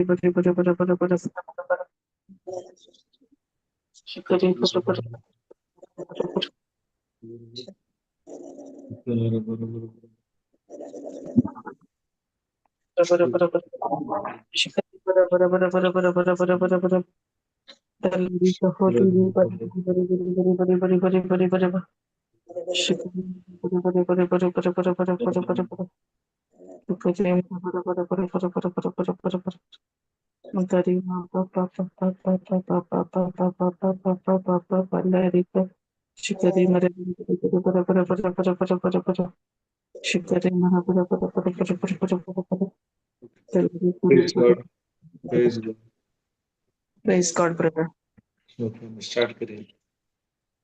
Praise God. Praise God. Praise God, brother. Okay, start करूया.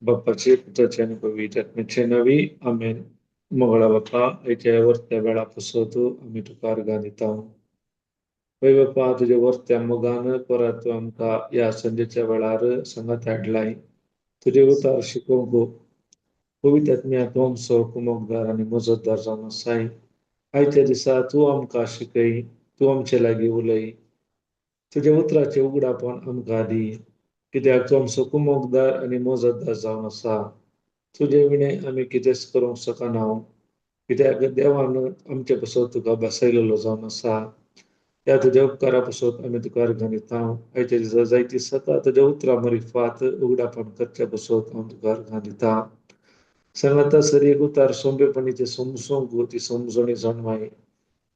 बाप्पाचे पुताचे आणि पवित्र आत्म्याचे नावी आमेन. मोगळा बाप्पा आयच्या वरत्या वेळा पसोत आमी तुका अर्गां दिता. वय बाप्पा, तुज्या वरत्या मोगान परत तूं आमकां ह्या संदेच्या वेळार सांगात हाडलाय तुजे उतार शिकोवंक. पवित्र आत्म्या, तूं आमचो कुमोकदार आनी मजतदार जावन आसाय. आयच्या दिसा तूं आमकां शिकय, तूं आमचे लागीं उलय, तुज्या उतराचें उगडापण आमकां दी, कित्याक तूं आमचो कुमोकदार आनी मजतदार जावन आसा. तुजे विणें आमी कितेंच करूंक शकना, कित्याक देवान आमचे पासत तुका बसयलेलो जावन आसा. ह्या तुज्या उपकारा पासत आमी तुका अर्गां दिता. आयच्या दिसा जायती सता तुज्या उतरां मरिफात उगडापण करचे पासत हांव तुका अर्गां दिता. सांगाता सर एक उतार सोंपेपणी ते समजूंक ती समजणी जाणवाय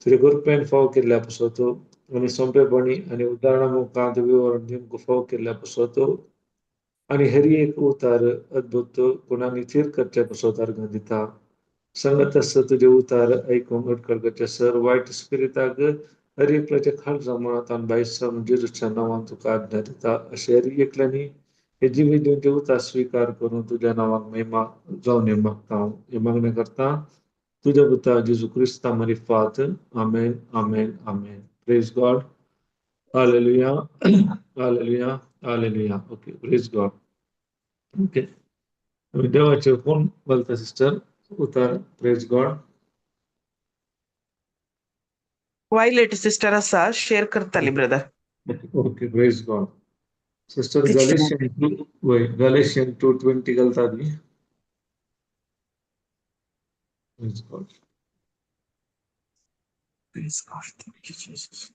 तुजे कृपेन फाव केल्ल्या पासत आनी सोंपेपणी आनी उदाहरणां मुखांत विवरण दिवंक फाव केल्ल्या पासत आनी हर एक उतार अद्भुत गुणांनी थीर करचे पासत अर्गां दिता. सांगत आसता तुजे उतार आयकूंक अटकळ करचे सर वायट स्पिरिताक हर एकल्याच्या खाल मनात भायस जेजूच्या नांवान तुका आज्ञा दिता. अशें हर एकल्यांनी हे जिवीत दिवन ते उतार स्विकार करून तुज्या नांवाक महिमा जावन मागता हांव. हे मागणें करता तुज्या पुता जेजू क्रिस्ता मरिफात. आमेन, आमेन, आमेन. Praise God. Hallelujah, hallelujah, hallelujah. Okay, praise God. Okay, देवाचे कोण बोलता सिस्टर उतार? Praise God. Violet sister आसा, शेअर करताली brother. Okay, praise God sister. Galatian 2, वय, गलेशियन 2:20 घालता न्ही? Praise God. Praise God. Thank you, Jesus.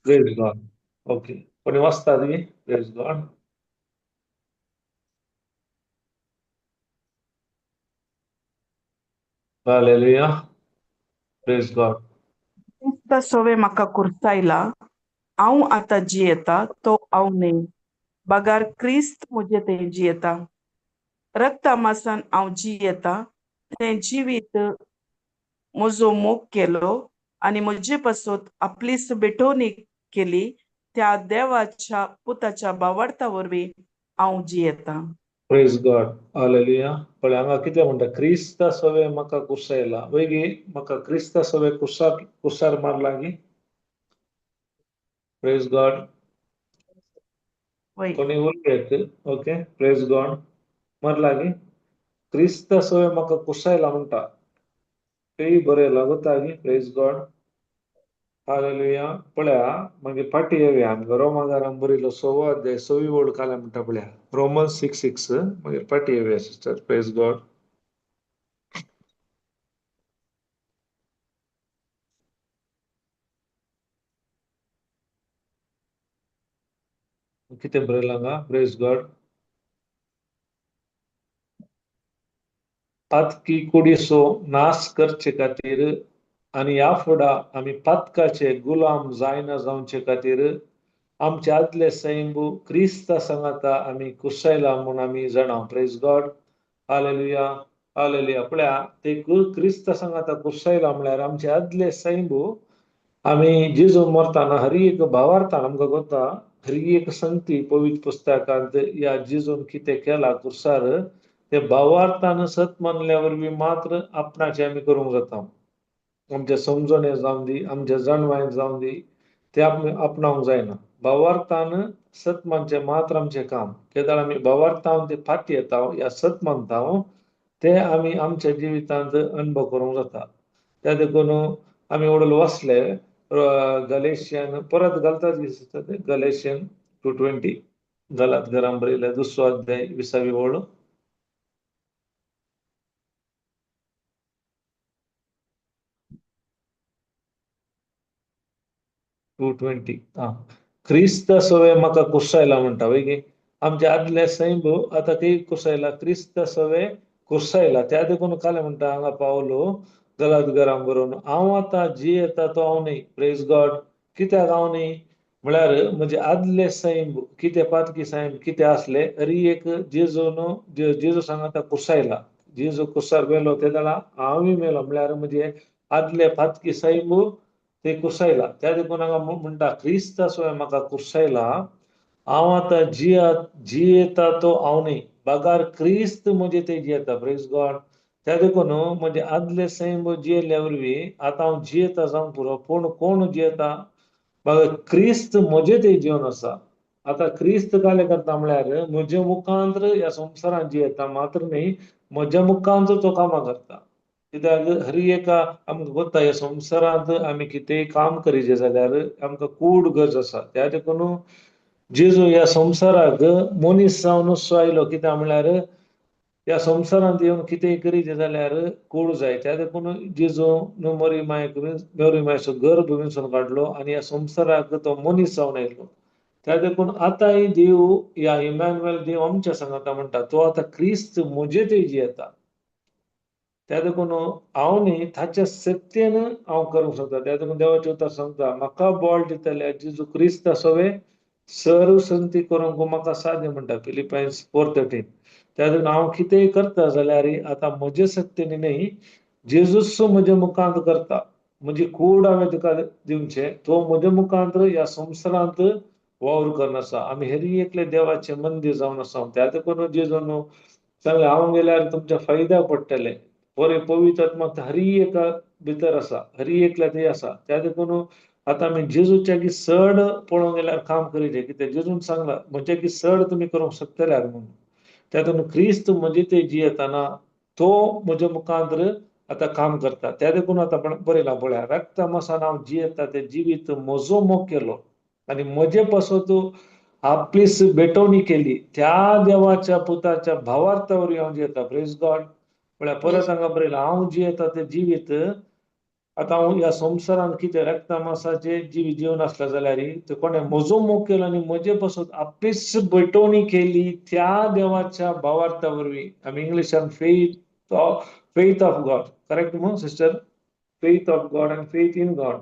Praise God. Okay, कोणी वाचता न्ही? Praise God. Hallelujah. Praise God. क्रिस्ता सोवे म्हाका कुर्सायला, हांव आतां जियेता तो हांव न्हय, बगार क्रिस्त म्हजे ते जियेता. रक्ता मासान हांव जियेता तें जिवीत म्हजो मोग केलो आनी म्हजे पासत आपलीच भेटवणी केली त्या देवाच्या पुताच्या बावार्था वरवीं हांव जियेता. Praise God. Hallelujah. पळय हांगा कितें म्हणटा, क्रिस्ता सवे म्हाका कुर्सायला. वयगी म्हाका क्रिस्ता सवे कुर्सार कुर्सार मारला गी? Praise God. वय. कोणी उलयत? ओके, प्रेज गॉड. मारला गी? क्रिस्ता सवे म्हाका कुर्सायला म्हणटा, तेय बरयला गोता गी? Praise God. Hallelujah. पळया, मागीर फाटी येवया आमकां रोमागारान बरयलो सवो अध्याय सवी ओळ काल्या म्हणटा. पळया, रोमन 6:6. मागीर फाटी येवया सिस्टर. Praise God. कितें बरयलां हांगा? Praise God. पातकी कुडीचो नाश करचे खातीर आनी ह्या फुडा आमी पातकाचे गुलाम जायना जावचे खातीर आमचे आदले सैंब क्रिस्ता सांगाता आमी कुर्सायला म्हूण आमी जाणा. Praise God. Hallelujah, hallelujah. पळया, ते क्रिस्ता सांगाता कुर्सायला म्हळ्यार आमचे आदले सैंब आमी जेजू मरताना हर एक भावार्थान आमकां कोता, हर एक संगती पवित्र पुस्तकांत ह्या जेजून कितें केलां कुर्सार ते भावार्थान सत मानल्या वरवीं मात्र आपणाचें आमी करूंक जाता. आमच्या समजणे जावं दी, आमच्या जाणवायेन जावं दी, ते आपणावंक जायना. भावार्थान सत मानचें मात्र आमचें काम. केदळ आमी भावार्थान ते फाटी येता या सत मानता ते आमी आमच्या जिवितांत अनुभव करूंक जाता. त्या देखून आमी वडील वाचले गलेशियन परत घालतात दिसता ते गलेशियन 2:20 गलात घरां बरयल्या दुसरो अध्याय 20वी ओळ. 2:20. आं, क्रिस्त सवे म्हाका कुर्सायला म्हणटा वय गे. आमच्या आदले सैंब आतां ती कुर्सायला, क्रिस्त सवे कुर्सायला. त्या देखून कालें म्हणटा हांगा पावलो गलात घरां बरोवन, हांव आतां जियेता तो हांव न्ही. प्रेज गॉड. कित्याक हांव न्ही म्हळ्यार म्हजे आदले सैंब कितें पातकी सैंब कितें आसले हरी एक जेजून जेजू सांगाता कुर्सायला. जेजू कुर्सार मेलो ते जाणा हांवूय मेलो, म्हळ्यार म्हजे आदले पातकी सैंब ते कुर्सायला. त्या देखून हांगा म्हणटा क्रिस्त स्वयं म्हाका कुर्सायला, हांव आतां जियेता तो हांव न्ही, बगार क्रिस्त म्हजे ते जियेता. प्रेज गॉड. त्या देखून म्हजे आदले सैंब जियेल्ल्या वरवीं आतां हांव जियेता जावंक पुरो, पूण कोण जियेता बगार क्रिस्त म्हजे ते जिवन आसा. आतां क्रिस्त कार्य करता म्हळ्यार म्हज्या मुखांत ह्या संवसारांत जियेता मात्र न्ही, म्हज्या मुखांत तो कामां करता. कित्याक हर एका आमकां कोत्ता ह्या संवसारांत आमी कितेंय काम करीचें जाल्यार आमकां कूड गरज आसा. त्या देखून जेजू ह्या संवसाराक मनीस जावन सो आयलो. कित्याक म्हळ्यार ह्या संवसारांत येवन कितेंय करीचें जाल्यार कूड जाय. त्या देखून जेजू न्हू मरी मायक मरी मायचो गर्भ विंचून काडलो आनी ह्या संवसाराक तो मनीस जावन आयलो. त्या देखून आतांय देव ह्या इमॅन्युएल देव आमच्या सांगाता म्हणटा तो आतां क्रिस्त म्हजे ते जियेता. त्या देखून हांव न्ही ताच्या सत्तेन हांव करूंक शकता. त्या देखून देवाचें उतर सांगता म्हाका बळ दितले जेजू क्रिस्त सवे सर्व संती करूंक म्हाका साध्य म्हणटा फिलिपायन्स 4:13. त्या देखून हांव कितेंय करता जाल्यार आतां म्हजे सत्तेन न्ही, जेजूस म्हज्या मुखांत करता. म्हजी कूड हांवें तुका दिवचें, तो म्हज्या मुखांत ह्या संवसारांत वावर करून आसा. आमी हेरी एकले देवाचें मंदीर जावन आसा. त्या देखून जेजून सांगलें हांव गेल्यार तुमच्या फायद्याक पडटलें. बरें पवित्र आत्मा हरी एका भितर आसा, हरी एकल्या थंय आसा. त्या देखून आतां आमी जेजूच्या की चड पळोवंक गेल्यार काम करीजे. कित्याक जेजून सांगलां म्हज्या की चड तुमी करूंक शकतले म्हणून. त्या देखून क्रिस्त म्हजे ते जियेताना तो म्हज्या मुखांत आतां काम करता. त्या देखून आतां बरयलां पळया, रक्ता मासान हांव जियेता ते जिवीत म्हजो मोग केलो आनी म्हजे पासत आपलीच भेटवणी केली त्या देवाच्या पुताच्या भावार्था वरवीं हांव जियेता. प्रेज गॉड. म्हळ्यार परत हांगा बरयलां हांव जियेता तें जिवीत आतां हांव ह्या संवसारांत कितें रक्ता मासाचें जिवीत जिवन आसलें जाल्यार तें कोणें म्हजो मोग केलो आनी म्हजे पासत आपलीच भेटवणी केली त्या देवाच्या भावार्था वरवीं. आमी इंग्लिशान फेथ ऑफ गॉड, करेक्ट मू sister? Faith of God and faith in God,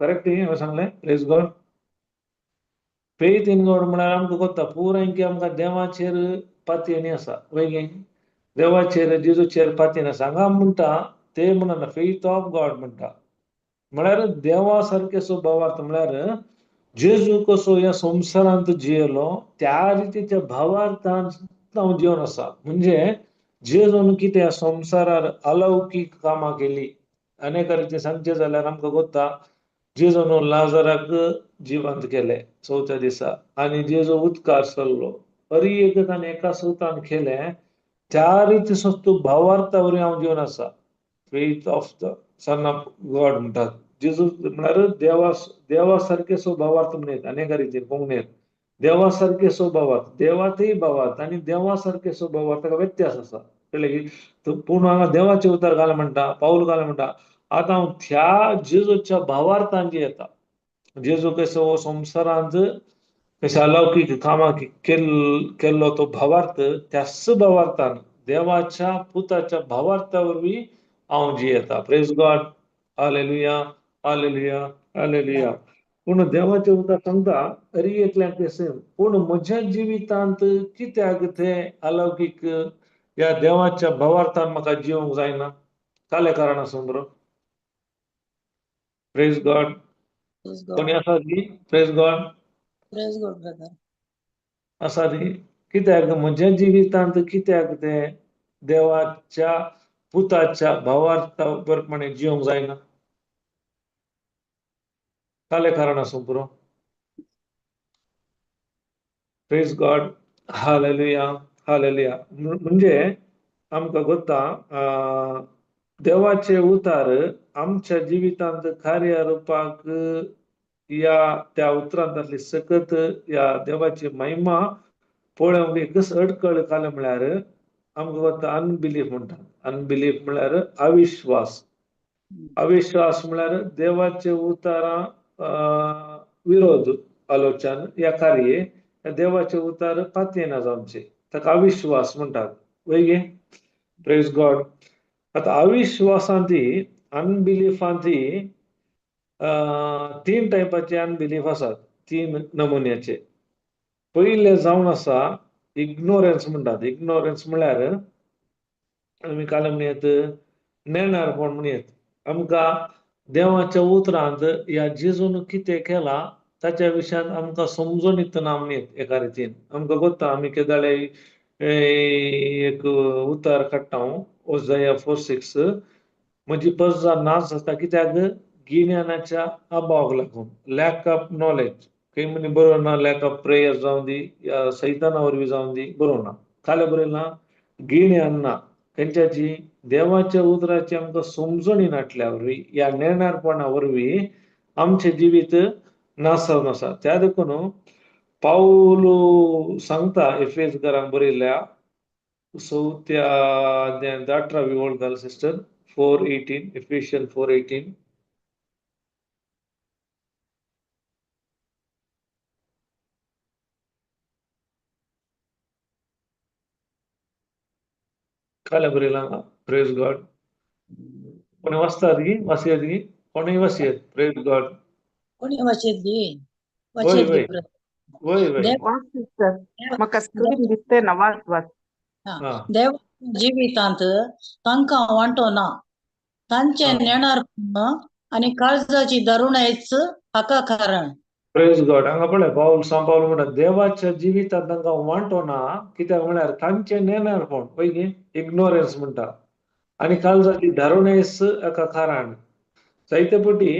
correct हांवें सांगलें? Praise God. Faith in God म्हळ्यार आमकां कोत्ता पुराय की आमकां देवाचेर पातयेनी आसा, वय गे? देवाचेर जेजूचेर पातयेन आसा. हांगा म्हणटा ते म्हणना फेथ ऑफ गॉड म्हणटा, म्हळ्यार देवा सारके सो भावार्थ म्हळ्यार जेजू कसो ह्या संवसारांत जियेलो त्या रितीच्या भावार्थान हांव जिवन आसा. म्हणजे जेजून कितें ह्या संवसारार अलौकीक कामां केली. अनेक रितीन सांगचें जाल्यार आमकां कोत्ता जेजून लाजराक जिवंत केले चवथ्या दिसा आनी जेजू उदकार सरलो. हरी एक ताणें एका सुतान केलें त्या रितीचो तूं भावार्था वरवीं हांव जिवन आसा. Faith of the son of God म्हणटात. जेजू म्हळ्यार देवा सारके सो भावार्थ म्हणयत अनेक रितीन कोंकणीत देवा सारके सो भावार्थ, देवातय भावार्थ आनी देवा सारके सो भावार्थ ताका व्यत्यास आसा. कळ्ळें की? पूण हांगा देवाचें उतर घालें म्हणटा, पावल घालें म्हणटा आतां हांव त्या जेजूच्या भावार्थान जियेता. जेजू कसो हो संवसारांत कशें अलौकीक कामां केल्लो तो भावार्थ, त्याच भावार्थान देवाच्या पुताच्या भावार्था वरवीं हांव जियेता. Praise God. Hallelujah, hallelujah, hallelujah. पूण देवाचें उतर सांगता हरी एकल्याक तें सेम. पूण म्हज्या जिवितांत कित्याक तें अलौकीक ह्या देवाच्या भावार्थान म्हाका जिवंक जायना? कालें कारण आसूं बरो. Praise God. प्रेज कोणी गॉड. आसा ती? Praise God. Praise God brother. आसा ती. कित्याक म्हज्या जिवितांत कित्याक तें देवाच्या पुताच्या भावार्था बरपणे जिवंक जायना? काले कारण आसूं पुरो. Praise God. Hallelujah, hallelujah. म्हणजे आमकां गोता देवाचे उतार आमच्या जिवितांत कार्य रुपाक या त्या उतरांतली सकत या देवाची महिमा पळोवंक एकच अडकळ काले म्हळ्यार आमकां गोता अनबिलीफ म्हणटात. अनबिलीफ म्हळ्यार अविश्वास. अविश्वास म्हळ्यार देवाचे उतारां विरोध आलोचन या कार्य देवाचे उतार पातयेना जावचे ताका अविश्वास म्हणटात. वय गे? Praise God. आतां अविश्वासांती अनबिलीफांती तीन टायपाचे अनबिलीफ आसात, तीन नमुन्याचे. पयले जावन आसा इग्नोरन्स म्हणटात. इग्नोरन्स म्हळ्यार आमी काल म्हणयत नेणारपण म्हणयत. आमकां देवाच्या उतरांत ह्या जेजून कितें केलां ताच्या विशयान आमकां समजून येतना म्हणयत एका रितीन आमकां गोत्ता. आमी केदाळे एक उतार काडटा ओजया 4:6, म्हजी परजा नाच जाता कित्याक? गिन्यानाच्या अभावाक लागून, लॅक ऑफ नॉलेज. खंय म्हणी बरोबर ना, लॅक ऑफ प्रेयर जावं दी या सैताना वरवीं जावं दी, बरोबर ना. खाल्या बरयलां गिन्यान ना खंयच्याची, देवाच्या उतराची आमकां समजणी नाटल्या वरवीं या नेणारपणा वरवीं आमचें जिवीत नासव आसा. त्या देखून पावल सांगता एफेजकारांक बरयल्ल्या चवथ्या अध्यायांत 18वी ओळ घाल सिस्टर, 4:18, एफेशियन 4:18. काल्या बरयलां. Praise God. कोणी वाचतात गी? वाचयात गी? कोणूय वाचयात. Praise God. कोणी वाचेत गी? वय वाचेत गी वय ब्रदर? वय वय. देव वाच सिस्टर, म्हाका स्क्रीन दिसते ना, वाच वाच. हा देव जिवितांत तांकां वांटो ना, तांचें हा. नेणारपण आनी काळजाची दारुणायच हाका कारण. Praise God. हांगा पळय पावल सांव पावल म्हणटा देवाच्या जिवितांत तांकां वांटो ना कित्याक म्हळ्यार तांचें नेणारपण, वय न्ही, इग्नोरन्स म्हणटा, आनी काळजाची दारुणेस एका कारण. जायते पटी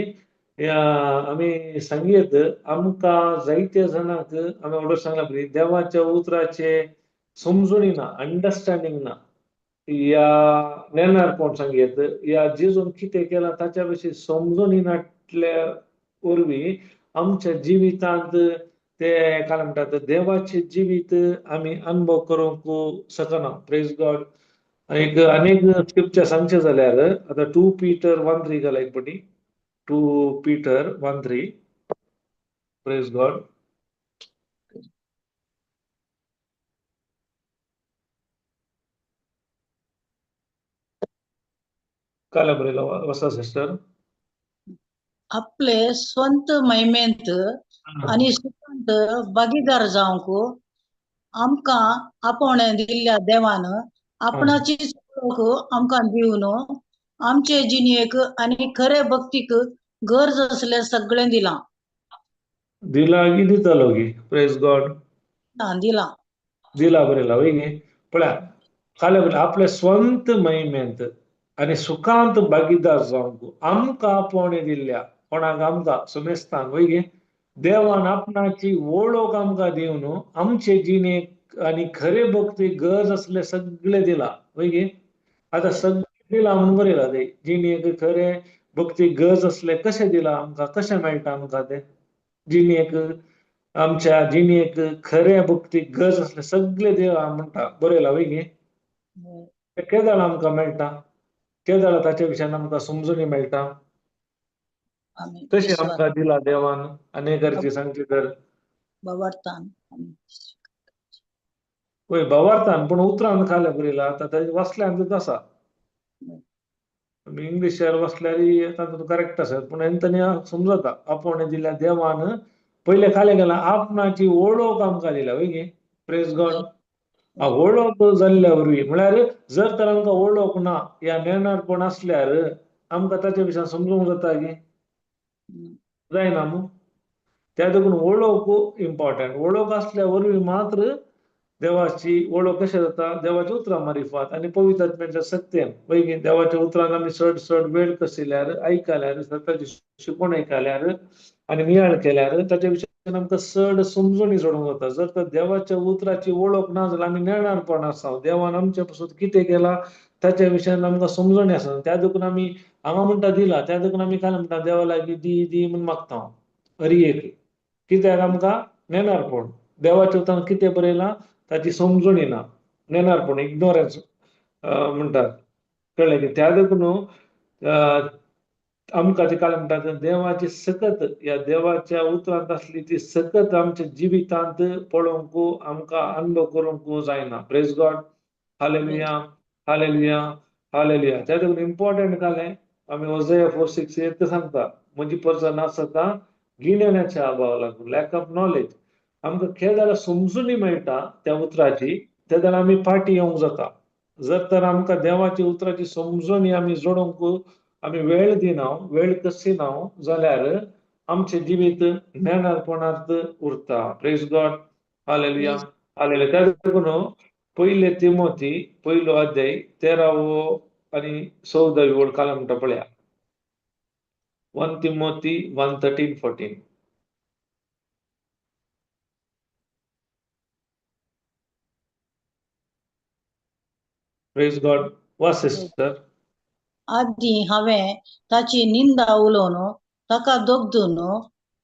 आमी सांगयत आमकां जायते जाणांक आमी ऑर्डर सांगला पळय देवाच्या उतराचे समजूनी ना, अंडरस्टँडींग ना, या नेणारपण सांगयत, या जेजून कितें केलां ताच्या विशीं समजूनी नाटल्या वरवीं आमच्या जिवितांत ते काय म्हणटात देवाचें जिवीत आमी अनुभव करूंक शकना. Praise God. एक अनेक स्क्रिप्चर सांगचें जाल्यार आतां 2 पीटर 1:3 घाला एक पटी, 2 पीटर 1:3. Praise God. काल्या बरयला वसा सिस्टर. आपले स्वंत महिमेंत आनी सुखांत भागीदार जावंक आमकां आपोवणें दिल्ल्या देवान आपणाचीच वळख आमकां दिवन आमचे जिणेक आनी खरे भक्तीक गरज असलें सगळें दिलां. दिला की दितलो की? Praise God. दिलां. दिला बरयला वय गे. पळया खाल्या बरयला आपले स्वंत महिमेंत आनी सुखांत भागीदार जावंक आमकां आपोवणें दिल्ल्या, कोणाक? आमकां सुमेस्तांक, वय गे. देवान आपणाची वळख आमकां दिवन आमचे जिणेक आनी खरे भक्ती गरज असले सगळे दिला, वय गे. आतां सगळें दिलां म्हणून बरयलां ते जिणेक खरे भक्ती गरज असले कशें दिलां आमकां, कशें मेळटा आमकां तें जिणेक, आमच्या जिणेक खरे भक्ती गरज असले सगळे दिलां म्हणटा बरयलां, वय गे. तें केदळ आमकां मेळटा, केदळ ताच्या विशयान आमकां समजणी मेळटा, आमी कशें आमकां दिला देवान. अनेकांची सांगची तर बाबार्थान. वय भावार्थान, पूण उतरान खाल्या बरयला आतां ताजें वाचल्यार आसा, आमी इंग्लिशार वाचल्यार तातूंत करेक्ट आसा, पूण एंथनी समजता आपोवणें दिल्या देवान पयलें खालें गेलां आपणाची वळख आमकां दिल्या, वय गे. Praise God. वळख जाल्ल्या वरवीं म्हळ्यार जर तर आमकां वळख ना या नेणारपण आसल्यार आमकां ताच्या विशयान समजूंक जाता की? जायना मू. त्या देखून वळख इम्पॉर्टंट. वळख आसल्या वरवीं मात्र देवाची वळख कशें जाता, देवाच्या उतरां मारिफात आनी पवित्र आत्म्याच्या सत्तेन. वयगी देवाच्या उतरान आमी चड चड वेळ कसिल्यार, आयकल्यार, सत्याची शिकवण आयकल्यार आनी नियाळ केल्यार ताच्या विशयान आमकां चड समजणी जोडूंक जाता. जर तर देवाच्या उतराची वळख ना जाल्यार आमी नेणारपण आसा, देवान आमचे पासून कितें केलां ताच्या विशयान आमकां समजणी आसना. त्या देखून आमी हांगा म्हणटा दिला, त्या देखून आमी काय म्हणटा देवा लागीं दी दी म्हूण मागता. हरी एक कित्याक आमकां नेणारपण, देवाच्या उतरान कितें बरयलां ताची समजणी ना, नेणारपण, इग्नोरन्स म्हणटात. कळ्ळें की? त्या देखून आमकां ते काय म्हणटात देवाची सकत, ह्या देवाच्या उतरांत आसली ती सकत आमच्या जिवितांत पळोवंक आमकां अनुभव करूंक जायना. Praise God, hallelujah, hallelujah, hallelujah. त्या देखून इम्पॉर्टंट कालें आमी होजेया 4:6 एक सांगता, म्हजी परजा नासता गिन्यानाच्या अभावा लागून, लॅक ऑफ नॉलेज. आमकां केदाळा समजुनी मेळटा त्या उतराची, तेदाळा आमी फाटी येवंक जाता. जर तर आमकां देवाची उतराची समजणी आमी जोडूंक आमी वेळ दिना, वेळ कसिना जाल्यार आमचें जिवीत नेणारपणांत उरता. Praise God, hallelujah, hallelujah. त्या देखून पयले तिमोती पयलो अध्याय 13वो आनी 14वी ओळ काल म्हणटा पळया, 1 Timothy 1:13-14. Praise God. वा सिस्टर. आदी हांवें ताची निंदा उलोवन ताका दोगदून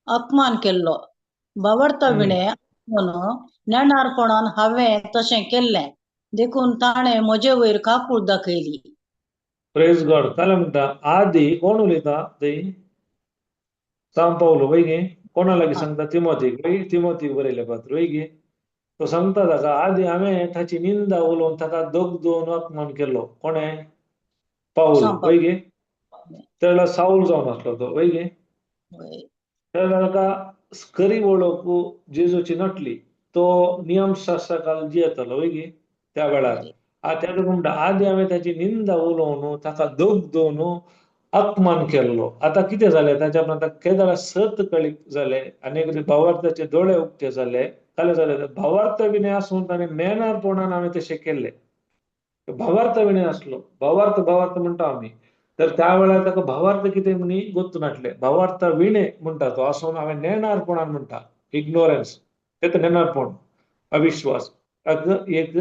अपमान केल्लो, बावडता विणें नेणारपणान हांवें तशें केल्लें, देखून ताणें म्हजे वयर काकूळ दाखयली. प्रेज गॉड. काय म्हणटा आदी कोण उलयता थंय? सांव पावलो वय गे, कोणा लागीं सांगता? तिमोतीक. वय, तिमोतीक बरयलें पत्र वय गे. तो सांगता ताका आदी हांवें ताची निंदा उलोवन ताका दोगदून अपमान केल्लो. कोणें? पावल वय गे. तेन्ना सावल जावन आसलो तो वय गे. तेन्ना ताका खरी वळख जेजूची नटली, तो नियमशास्त्रा काल जियेतालो वय गे त्या वेळार. त्या म्हणटा आदी हांवें ताची निंदा उलोवन ताका दोगदून अपमान केल्लो. आतां कितें जालें ताच्या उपरांत केदाळा सत कळी जालें आनी एक भावार्थाचे दोळे उक्ते जाले. कालें जालें भावार्थ विनय आसून ताणें नेणारपणान हांवें तशें केल्लें. भावार्थ विनय आसलो, भावार्थ भावार्थ म्हणटा आमी, तर त्या वेळार ताका भावार्थ कितें म्हणी गोत्तू नाटलें. भावार्थ विणे म्हणटा तो आसून हांवें नेणारपणान म्हणटा, इग्नोरन्स, तें नेणारपण, अविश्वास. एक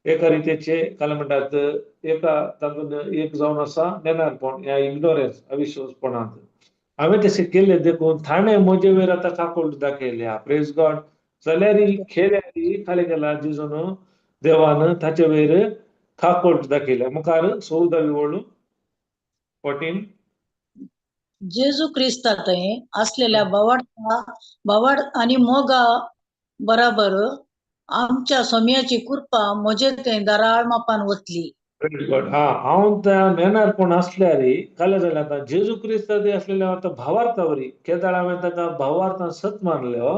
एका रितीचे काय म्हणटात एका तातूंत एक जावन आसा नेणारपण ह्या इग्नोरन्स अविश्वासपणांत हांवें तशें केलें देखून थाणें म्हजे वयर आतां काकूळ दाखयल्या. Praise God. जाल्यार खेल्यारी खाली केला जेजून देवान ताचे वयर काकूळ दाखयल्या. मुखार 14वी ओळ 14. जेजू क्रिस्ता थंय असलेल्या बावड आनी मोगा बराबर आमच्या सोम्याची कृपा म्हजे थंय दराळ मापान वतली. हा, हांव त्या नेणारपण आसल्यार कालें जालें आतां जेजू क्रिस्त ते आसलेल्या आतां भावार्थावरी केदाळ हांवें ताका भावार्थान सत मानलो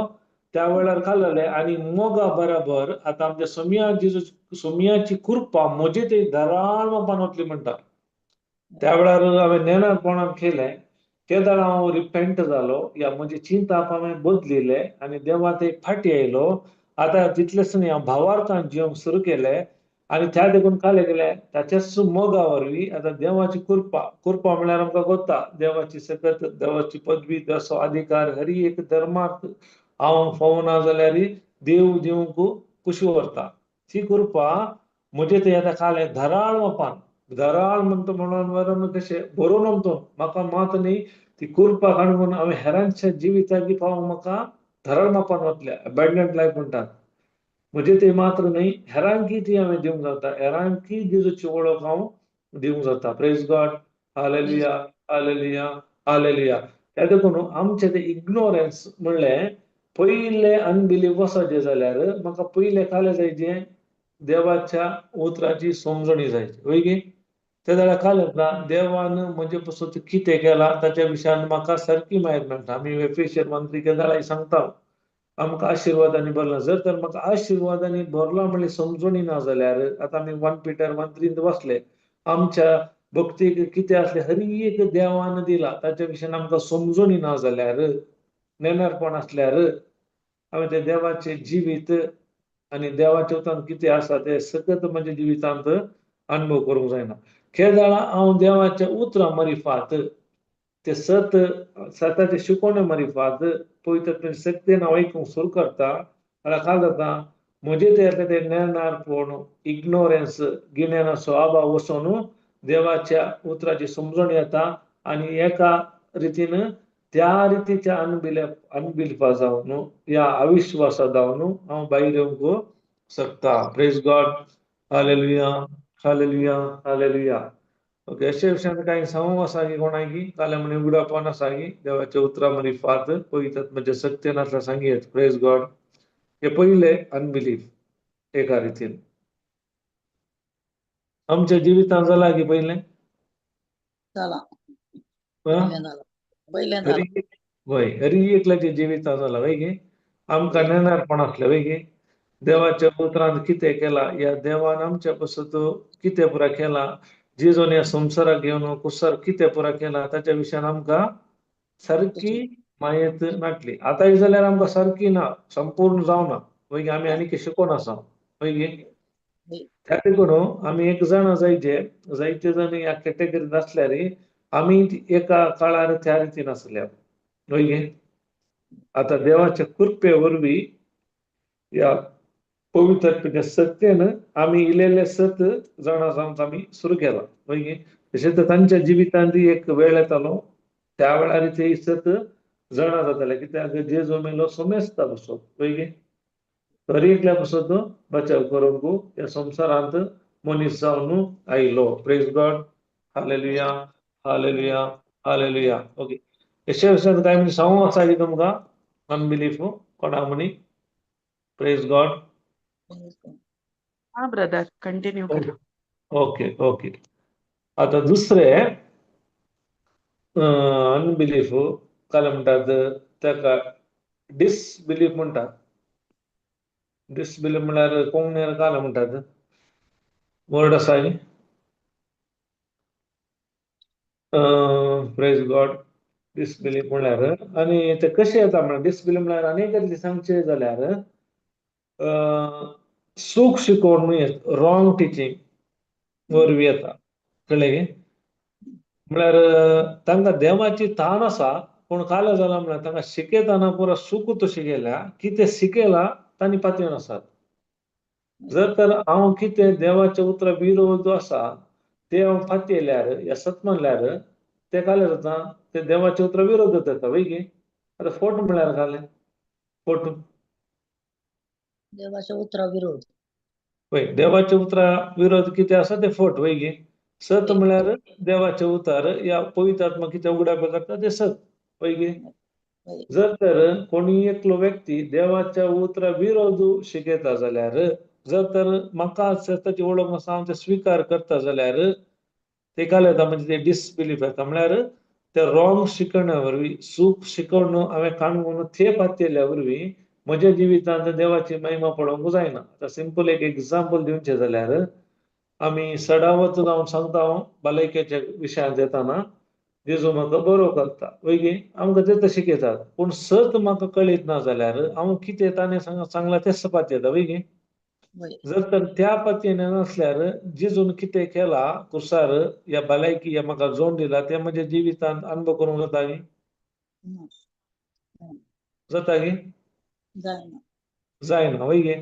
त्या वेळार काल जालें आनी मोगा बराबर आतां आमच्या सोमिया जेजू सोमियाची कृपा म्हजे ते दराळ मापान वतली म्हणटा. त्या वेळार हांवें नेणारपणान केलें, तेदाळ हांव रिपेंट जालो, या म्हजें चिंताप हांवें बदलिलें आनी देवा ते फाटी आयलो. आतां तितलेंच न्ही, हांव भावार्थान जिवंक सुरू केलें आनी त्या देखून कालें केलें ताच्याच मोगा वरवीं आतां देवाची कृपा, कृपा म्हळ्यार आमकां गोता देवाची सकत, देवाची पदवी, देवाचो अधिकार, हरी एक धर्मार्थ हांव फोवना जाल्यार देव दिवंक खुशी व्हरता. ती कृपा म्हजे थंय आतां कालें धराळ मापान, धराळ म्हणटा म्हणून कशें बरोवन आमतो म्हाका मात न्ही ती कृपा काडून हांवें हेरांच्या जिविताक पावोवंक म्हाका धराळ मापान वतल्या, अबेंडंट लायफ म्हणटात. म्हजे ते मात्र न्ही, हेरांकी ती हांवें दिवंक जाता, हेरांकी जेजूची वळख हांव दिवंक जाता. Praise God, hallelujah, hallelujah, hallelujah. त्या देखून आमचें तें इग्नोरन्स म्हणलें पयलें अनबिलीफ वचचें जाल्यार म्हाका पयलें कालें जायचें देवाच्या उतराची समजणी जायची वय गे. ते जाल्यार काल येता देवान म्हजे पसून कितें केलां ताच्या विशयान म्हाका सारकी म्हायती मेळटा. आमी एफेशियन 1:3 केदाळाय सांगता आमकां आशिर्वादांनी भरला. जर तर म्हाका आशिर्वादांनी भरला म्हणल्यार समजणी ना जाल्यार आतां आमी 1 Peter 1:3 वाचले, आमच्या भक्ती कितें आसलें हरी एक देवान दिला ताच्या विशयान आमकां समजून ना जाल्यार, नेणारपण आसल्यार आमी ते देवाचें जिवीत आनी देवाच्या उतान कितें आसा तें सकत म्हज्या जिवितांत अनुभव करूंक जायना. केदाळा हांव देवाच्या उतरां मरिफात ते सत सताचे शिकोवणे मरिफात पवित्र शक्तीन हांव आयकूंक सुरू करता जाल्यार काय जाता, म्हजे ते ते नेणारपण, इग्नोरन्स, गिन्यानाचो अभाव वचून देवाच्या उतराची समजण येता आनी एका रितीन त्या रितीच्या अनबिलिफा जावन या अविश्वासा जावन हांव भायर येवंक शकता. Praise God, hallelujah, hallelujah, hallelujah. Okay, अशे विशयान कांय सांगूंक आसा की कोणाकी काल्यां म्हणी उगडापण आसा की देवाच्या उतरां मरिफात पवित्र म्हज्या शक्तीन आसल्यार सांगयेत. प्रेज गॉड. हे पयले अनबिलीफ एका रितीन आमच्या जिवितांत जाला की पयलें? जाला. हा? पयलें जाला, पयलें जाला. वय, हरी एकल्याच्या जिवितांत जाला वय गे. आमकां नेणारपण आसलें वय गे. देवाच्या उतरान कितें केला या देवान आमच्या पासत कितें पुरा केला, जेजून ह्या संवसाराक घेवन कुसार कितें पुरा केला ताच्या विशयान आमकां सारकी मायत नाटली. आतांय जाल्यार आमकां सारकी ना, संपूर्ण जावना वय गे. आमी आनीक शिकोन आसा वय गे. त्या देखून आमी एक जाणा जायचे, जायते जाण ह्या कॅटेगरींत आसल्यार आमी एका काळार त्या रितीन आसल्या वय गे. आतां देवाच्या कृपे वरवीं ह्या पवित्र सत्तेन आमी इलेले सत जाणा जावंक आमी सुरू केला वय गे. तशें तर तांच्या जिवितांत एक वेळ येतालो त्या वेळार ते सत जाणा जाताले कित्याक जेजू मेलो सोमेस्ता बसत वय गे. हर एकल्या पासत बचाव करूंक ह्या संवसारांत मनीस जावन आयलो. Praise God, hallelujah, hallelujah, hallelujah. Okay, अशे विशयान कांय म्हणजे सांगूंक आसा की तुमकां अनबिलीफ कोणा म्हणी? Praise God. हा ब्रदर, कंटिन्यू करा. Okay okay. आतां दुसरें अनबिलीफ काय म्हणटात ताका डिसबिलीफ म्हणटात. डिसबिलीफ म्हणल्यार कोंकणीन काय म्हणटात, वर्ड आसा न्ही? Praise God. Disbelief म्हणल्यार आनी ते कशें येता म्हणल्यार डिसबिलीफ म्हणल्यार आनी एक सांगचें जाल्यार चूक शिकोवण रॉंग टिचींग वरवीं येता. कळ्ळें गे? म्हळ्यार तांकां देवाची तान आसा पूण काल जाला म्हळ्यार तांकां शिकयतना पुरो चुकूत शिकयल्या, कितें शिकयलां तांणी पातयेवन आसात. जर तर हांव कितें देवाच्या उतरा विरोध आसा ते हांव पातयेल्यार या सत मानल्यार ते कालें जाता, ते देवाच्या उतरा विरोध जाता वय गे. आतां फोट म्हळ्यार कालें फोट देवाच्या उतरा विरोध. वय, देवाच्या उतरा विरोध कितें आसा ते फोट वय गे. सत म्हळ्यार देवाचे उतर या पवित्र आत्मा कितें उगडाप करता ते सत वय गे. जर तर कोणी एकलो व्यक्ती देवाच्या उतरा विरोध शिकयता जाल्यार, जर तर म्हाका सताची वळख आसा हांव ते स्विकार करता जाल्यार ते काल येता म्हणजे ते डिसबिलीफ येता. म्हळ्यार ते रॉंग शिकवण्या वरवीं, चूक शिकवण हांवें काणून ते पातयेल्या वरवीं म्हज्या जिवितांत देवाची महिमा पळोवंक जायना. आतां सिंपल एक एग्जाम्पल दिवचें जाल्यार आमी सडावत जावन सांगता हांव भलायकेच्या विशयांत येताना जेजू म्हाका बरो करता वय गे, आमकां ते तशें शिकयतात. पूण सत म्हाका कळीत ना जाल्यार हांव कितें ताणें सांगलां तें पातयेता वय गे. जर तर त्या पातयेन नासल्यार जेजून कितें केला कुसार या भलायकी या म्हाका जोड दिला तें म्हज्या जिवितांत अनुभव करूंक जाता गी? जाता गी? जायना. जायना वय गे.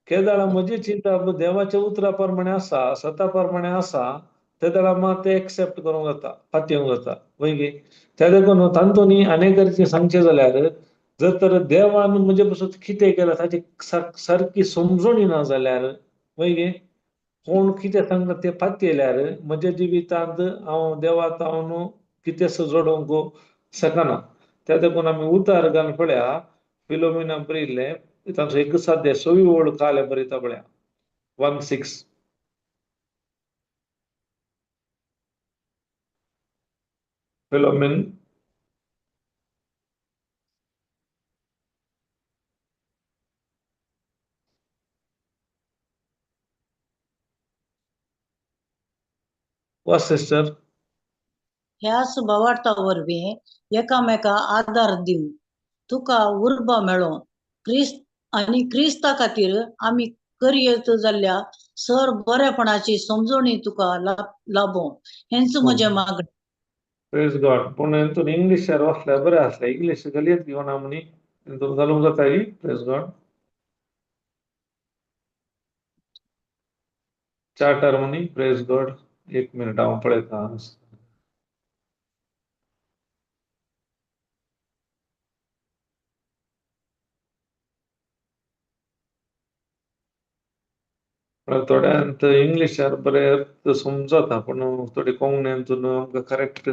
केदाळा म्हजी चिंता देवाच्या उतरा प्रमाणे आसा, सता प्रमाणे आसा, ते वेळार मात ते एक्सेप्ट करूंक जाता, पातयेवंक जाता वय गे. त्या देखून तांतूनी अनेक रितीन सांगचें जाल्यार जर तर देवान म्हजे पासून कितें केलां ताची सारकी समजणी ना जाल्यार वय गे, कोण कितें सांगता तें पातयेल्यार म्हज्या जिवितांत हांव देवा हांव कितें जोडूंक शकना. त्या देखून आमी उतार घालून पळया फिलोमिना बरयल्लें तांचो एक साद्य सवी ओळ काले बरयता पळया 1:6. फिलोमिन वाच सिस्टर. ह्याच भावार्था वरवीं एकामेका आदार दिवन तुका उर्बा मेळों क्रिस्त आनी क्रिस्ता खातीर आमी करयेत जाल्ल्या सर बरेपणाची समजणी तुका लाबों, हेंच म्हजें मागणें. प्रेज गॉड. पूण हितून इंग्लिशार वाचल्यार बरें आसलें. इंग्लीश घालयेत घेवन म्हणी हितून घालूंक जाता ही. प्रेज गॉड. चार्टर म्हणी. प्रेज गॉड. एक मिनिट हांव पळयता. थोड्यांत इंग्लिशार बरें अर्थ समजता, पूण थोडे कोंकणींतून आमकां करेक्ट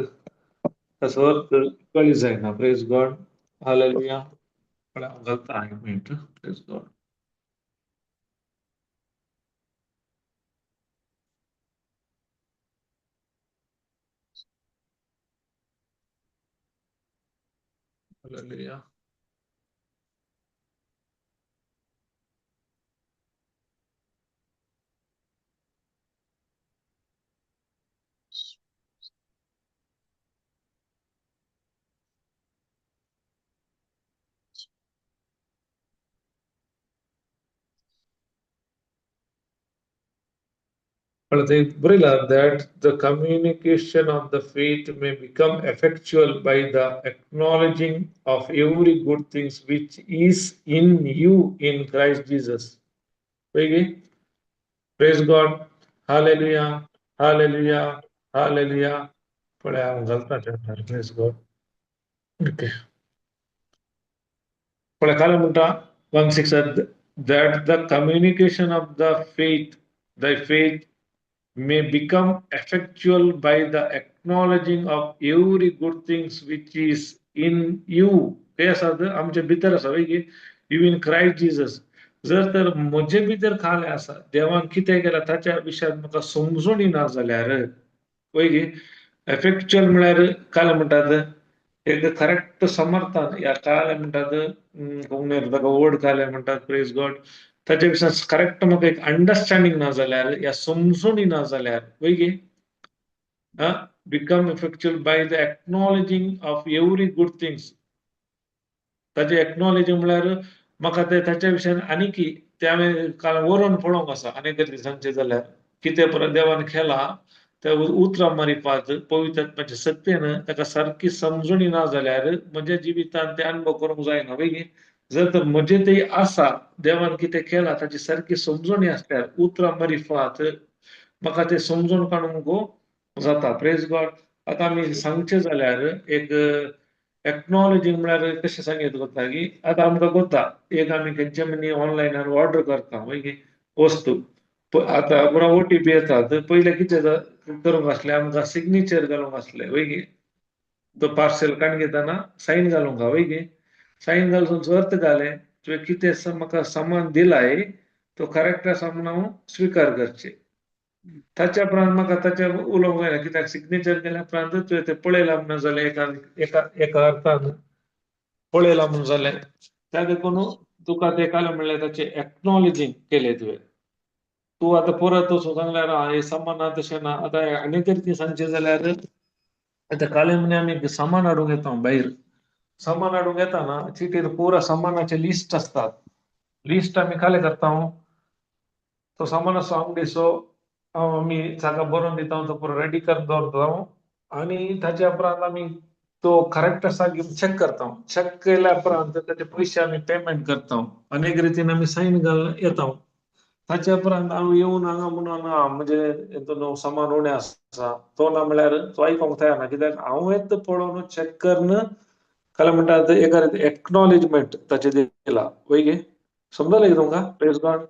ताचो अर्थ कळी जायना. Praise God. हालेलुया. पळय हांव घालता एक मिनट. Praise God. Hallelujah. बरयला that the communication of the faith may become effectual by the acknowledging of every good things which is in you in Christ Jesus. पळय. Praise God. Hallelujah. Hallelujah. Hallelujah. पळय हांव घालता. Praise God. Okay, पळय काल म्हणटा 1:6, that the communication of the faith, thy faith may become effectual by the acknowledging of every good things which is in you. ते आसा आमचे भितर आसा की you in Christ Jesus. जर तर म्हजे भितर खालें आसा, देवान कितें केलां ताच्या विशयान म्हाका समजून ना जाल्यार, पळय की एफेक्च्युअल म्हळ्यार काय म्हणटात, एक करेक्ट समर्थन ह्या काय म्हणटात कोंकणीन ताका वर्ड काय म्हणटात. प्रेज गॉड. ताच्या विशयान करेक्ट म्हाका एक अंडरस्टँडींग ना जाल्यार या समजून ना जाल्यार, वय की become effectual by the acknowledging of every good things. ताचे एक्नॉलेजिंग म्हळ्यार म्हाका ते ताच्या विशयान आनी की ते हांवें काल बरोवन पळोवंक आसा. आनी तरी सांगचें जाल्यार कितें परत देवान केलां त्या उतरां मारिफात पवित्र आत्म्याच्या सत्तेन ताका सारकी समजणी ना जाल्यार म्हज्या जिवितांत ते अनुभव करूंक जायना. वय की जर तर म्हजें ते आसा, देवान कितें केलां ताची सारकी समजणी आसल्यार उतरां मारिफात म्हाका ते समजून काडूंक जाता. प्रेज गॉड. आतां आमी सांगचें जाल्यार एक एक्नॉलेजींग म्हळ्यार कशें सांगीत वता की आतां आमकां कोत्ता एक आमी खंयचे मनी ऑनलायनार ऑर्डर करता, वय की वस्तू. आतां पुरो ओटीपी येतात. पयलें कितें करूंक आसलें, आमकां सिग्नेचर घालूंक आसलें, वय की तो पार्सल काडून घेतना सायन घालूंक, वय की सायन घालून अर्थ घालें तुवें कितें म्हाका सामान दिलाय तो करेक्ट आसा म्हणून हांव स्विकार करचें. ताच्या उपरांत म्हाका ताच्या उलोवंक जायना, कित्याक सिग्नेचर केल्या उपरांत तुवें तें पळयलां म्हणून जालें. एका एका एका अर्थान पळयलां म्हणून जालें. त्या देखून तुका तें काल म्हणल्यार ताचें एक्नॉलेजींग केलें तुवें. तूं आतां परत वचून सांगल्यार हें सामान ना, तशें ना. आतां आनी तरी ती सांगचें जाल्यार आतां काल म्हणे आमी सामान हाडूंक येता भायर. सामान हाडूंक येताना चिटीर पुरा सामानाचे लिस्ट आसतात. लिस्ट आमी खाली करता, तो सामानाचो आंगडीचो आमी ताका बरोवन दिता, तो पुरो रेडी करून दवरता आनी ताच्या उपरांत आमी तो करेक्ट आसा की चॅक करता. चॅक केल्या उपरांत ताचे पयशे आमी पेमेंट करता. अनेक रितीन आमी सायन घालून येता. ताच्या उपरांत हांव येवन हांगा म्हणून म्हणजे हितून सामान उणें आसा तो ना म्हळ्यार तो आयकोंक तयार ना, कित्याक हांवें पळोवन चॅक करून काय म्हणटा एका एक्नॉलेजमेंट ताचें दिला, वय गे. समजलें तुमकां? प्रेज गॉड.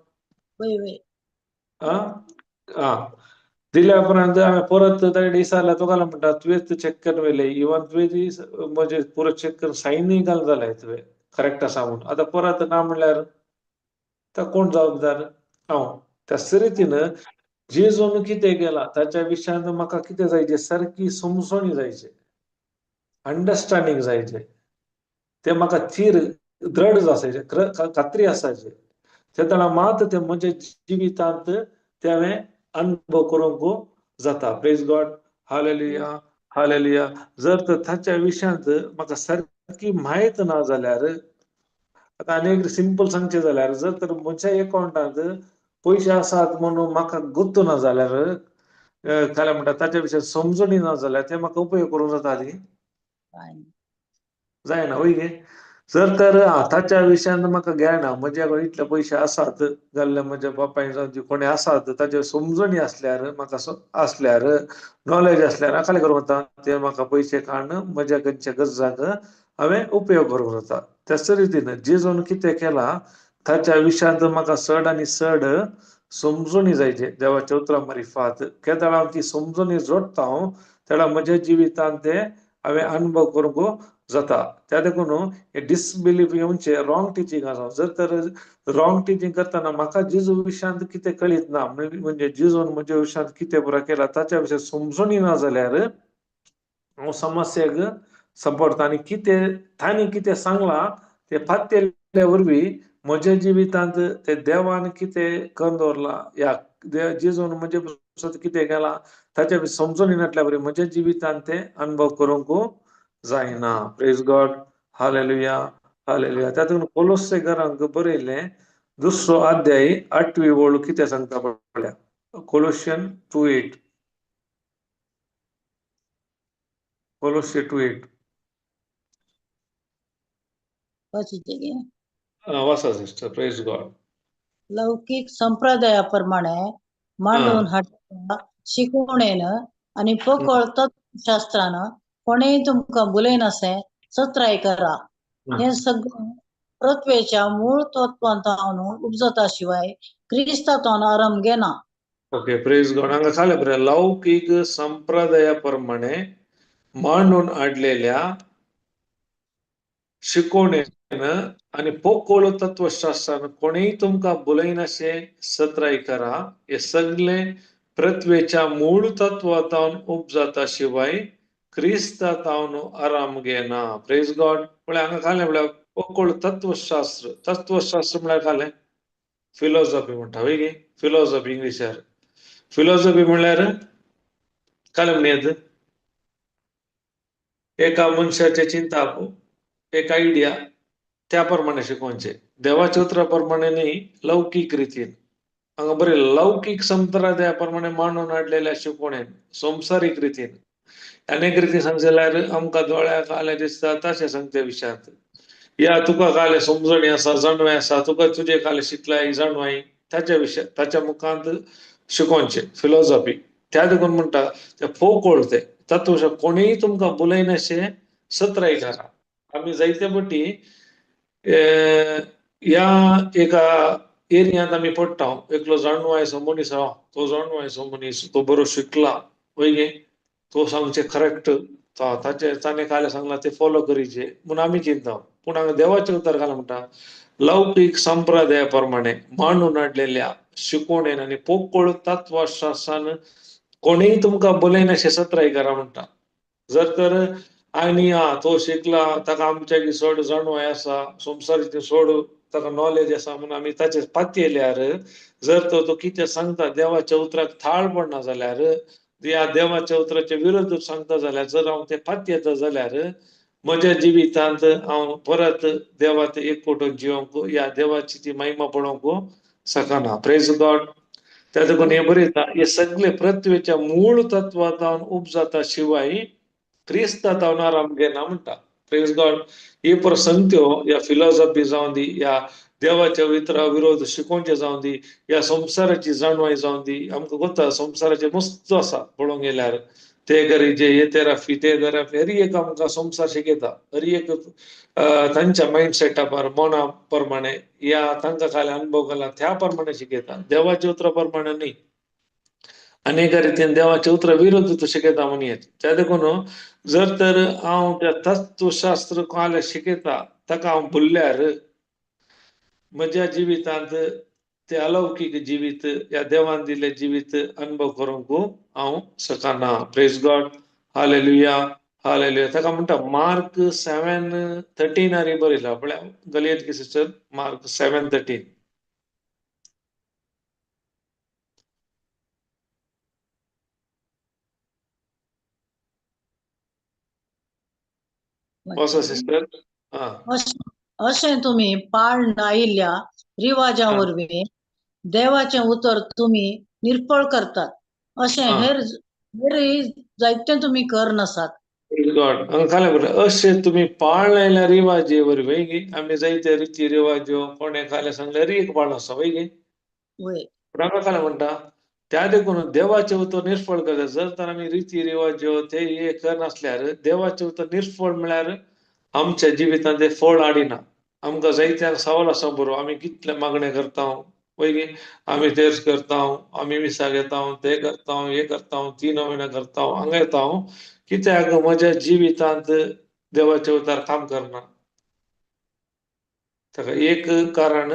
वय वय. आं, दिल्या उपरांत हांवें परत ताका विचारल्यार तो काय म्हणटा, तुवेंच चॅक करून व्हेलें, इवन तुवें म्हजें पुरो चॅक करून सायनूय घाल जालें तुवें करेक्ट आसा म्हणून. आतां परत ना म्हणल्यार तो कोण जबाबदार? हांव. त्याच रितीन जेजून कितें केलां ताच्या विशयान म्हाका कितें जायचें, सारकी समजणी जायचें, अंडरस्टँडींग जायचें, ते म्हाका थीर दृढ आसायचें, खात्री आसायचें. तेन्ना मात ते म्हज्या जिवितांत ते हांवें अनुभव करूंक जाता. प्रेज गॉड, हालेलुया, हालेलुया. जर तर ताच्या विशयांत म्हाका सारकी म्हायत ना जाल्यार, आतां आनी एक सिंपल सांगचें जाल्यार, जर तर म्हज्या एकावंटांत पयशे आसात म्हणून म्हाका गुत्त ना जाल्यार, काय म्हणटा ताच्या विशयान समजणी ना जाल्यार ते म्हाका उपयोग करूंक जाता ती जायना, वय गे. जर तर ताच्या विशयान म्हाका घेना, म्हज्या कडेन इतले पयशे आसात जाल्यार म्हज्या बापायन जावं कोणी आसात ताचे समजणी आसल्यार, म्हाका आसल्यार नॉलेज आसल्यार खाली करूंक वता ते म्हाका पयशे काडून म्हज्या खंयच्या गरजांक हांवें उपयोग करूंक जाता. त्याच रितीन जेजून कितें केलां ताच्या विशयांत म्हाका चड आनी चड समजणी जायचे देवाच्या उतरां मारिफात. केदळा हांव ती समजणी जोडटा हांव तेन्ना म्हज्या जिवितांत ते हांवें अनुभव करूंक जाता. त्या देखून हे डिसबिलीफ येवचे रॉंग टिचींग आसा. जर तर रॉंग टिचींग करतना म्हाका जेजू विशयांत कितें कळीत ना, म्हणजे जेजून म्हज्या विशयांत कितें बरें केलां ताच्या विशयांत समजणी ना जाल्यार हांव समस्येक सपोर्ट आनी कितें तांणी कितें सांगलां ते पातयेल्ल्या वरवीं म्हज्या जिवितांत ते देवान कितें करून दवरलां या जेजून म्हजे पासत कितें केलां ताच्या समजणी नासल्या वरवीं म्हज्या जिवितांत ते अनुभव करूंक जायना. प्रेज गॉड, हालेलुया, हालेलुया. तातूंत कोलोस्से घरांक बरयलें दुसरो अध्याय 8वी ओळ कितें सांगता पळया, कोलोशियन 2:8, कोलोस्से 2:8. वाचिते गे. वाचा सिस्टर. Praise God. लौकिक संप्रदायाप्रमाणे मांडून हाडटा शिकवणेन आनी पोकळ तत्वशास्त्रान कोणेय तुमकां भुलयनासे चत्राय करा. हे सगळें पृथ्वेच्या मूळ तत्वांतावन उपजता शिवाय क्रिस्तांतावन आराम घेना. ओके, प्रेज गॉड. हांगा खालें बरें, लौकीक संप्रदाया प्रमाणे मांडून हाडलेल्या शिकवणेन आनी पोकोळ तत्वशास्त्रान कोणीय तुमकां भुलयनाशे सत्राय करा. हे सगळे पृथ्वेच्या मूळ तत्वांतावन उपजाता शिवाय क्रिस्तांतावन आराम घेना. प्रेज गॉड. म्हळ्यार हांगा खालें म्हळ्यार पोकोळ तत्वशास्त्र. तत्वशास्त्र म्हळ्यार खालें फिलॉसॉफी म्हणटा वय गे, फिलॉसॉफी इंग्लिशार फिलॉसॉफी म्हणल्यार कालें म्हणयेत एका मनशाचें चिंताप, एक आयडिया त्या प्रमाणे शिकोवचें, देवाच्या उतरा प्रमाणे न्ही, लौकीक रितीन. हांगा बरें लौकीक संप्रदाया प्रमाणे मांडून हाडलेल्या शिकवणेन, संवसारीक रितीन. अनेक रितीन सांगचें जाल्यार आमकां दोळ्याक आलें दिसता तशें सांगते विशयांत, या तुका कालें समजणी आसा, जाणवाय आसा, तुका तुजे कालें शिकलाय जाणवाय, ताच्या विशय ताच्या मुखांत शिकोवचें फिलॉसॉफी. त्या देखून म्हणटा ते पोकोळ ते तत्व कोणीय तुमकां भुलयनाशे सत्राय करा. आमी जायते पटी ह्या एका एरियांत आमी पडटा. एकलो जाणवायचो मनीस आहा, तो जाणवायचो मनीस, तो बरो शिकला वय गे, तो सांगचें करेक्ट, ताचें ताणें कालें सांगलां तें फॉलो करीचे म्हूण आमी चिंता. पूण हांगा देवाचें उतर घालां म्हणटा लौकीक संप्रदाया प्रमाणे मांडून हाडलेल्या शिकवणेन आनी पोकळ तत्वशास्त्रान कोणीय तुमकां भुलयनाशे सत्राय करा म्हणटा. जर तर आनी हा तो शिकला, ताका आमच्या चड जाणवाय आसा, संवसाराचें चड ताका नॉलेज आसा म्हणून आमी ताचेर पातयेल्यार, जर तर तो कितें सांगता देवाच्या उतराक थाळ पडना जाल्यार, या देवाच्या उतराचे विरोध सांगता जाल्यार, जर हांव तें पातयेता जाल्यार म्हज्या जिवितांत हांव परत देवाक एकवटून जिवंक या देवाची ती महिमा पळोवंक शकना. प्रेज गॉड. त्या देखून हें बरयता, हे सगळे पृथ्वेच्या मूळ तत्वांतावन उपजाता शिवाय क्रिस्तांतावन आराम घेना म्हणटा. प्रेज गॉड. ही प्रसंगत्यो या फिलॉसॉफी जावं दी, या देवाच्या वितरा विरोध शिकोवचें जावं दी, या संवसाराची जाणवाय जावं दी. आमकां गोता संवसाराचें मस्त आसा पळोवंक गेल्यार, ते गरीजे हे थेरपी ते थेरपी, हर एक आमकां संवसार शिकयता, हर एक तांच्या मायंड सेटअपार मना प्रमाणे या तांकां कांय अनुभव केला त्या प्रमाणे शिकयता, देवाच्या उतरा प्रमाणे न्ही. अनेक रितीन देवाच्या उतरा विरोध तो शिकयता म्हणून येत. त्या देखून जर तर हांव त्या तत्वशास्त्र कोणाक शिकयता ताका हांव भुल्ल्यार म्हज्या जिवितांत ते अलौकीक जिवीत या देवान दिल्लें जिवीत अनुभव करूंक हांव शकना. प्रेज गॉड, हालेलुया, हालेलुया. ताका म्हणटा मार्क 7:13 हारी बरयला पळय गलयत की सिस्टर, मार्क 7:13. वाचा सिस्टर. हा. अशें तुमी पाळन आयिल्ल्या रिवाजा वरवीं देवाचें उतर तुमी निर्फळ करतात, अशें हेर हेरय जायते तुमी कर नासात. अशें तुमी पाळण आयिल्ल्या रिवाजे वरवीं गी आमी जायते रिती रिवाज्यो कोणें खालें सांगल्यार एक पाळण आसा वय गी. वय. पूण हांगा खालें म्हणटा त्या देखून देवाचें उतर निर्फळ करता. जर तर आमी रिती रिवाज्यो ते हे करनासल्यार देवाचें उतर निर्फळ म्हळ्यार आमच्या जिवितांत ते फळ हाडिना. आमकां जायत्यांक सवाल आसा बरो, आमी कितले मागणें करता वय गी, आमी तेर्स करता, आमी मिसाक येता, ते करता, हे करता, ती नविना करता, हांगा येता, कित्याक म्हज्या जिवितांत देवाचें उतर काम करना? ताका एक कारण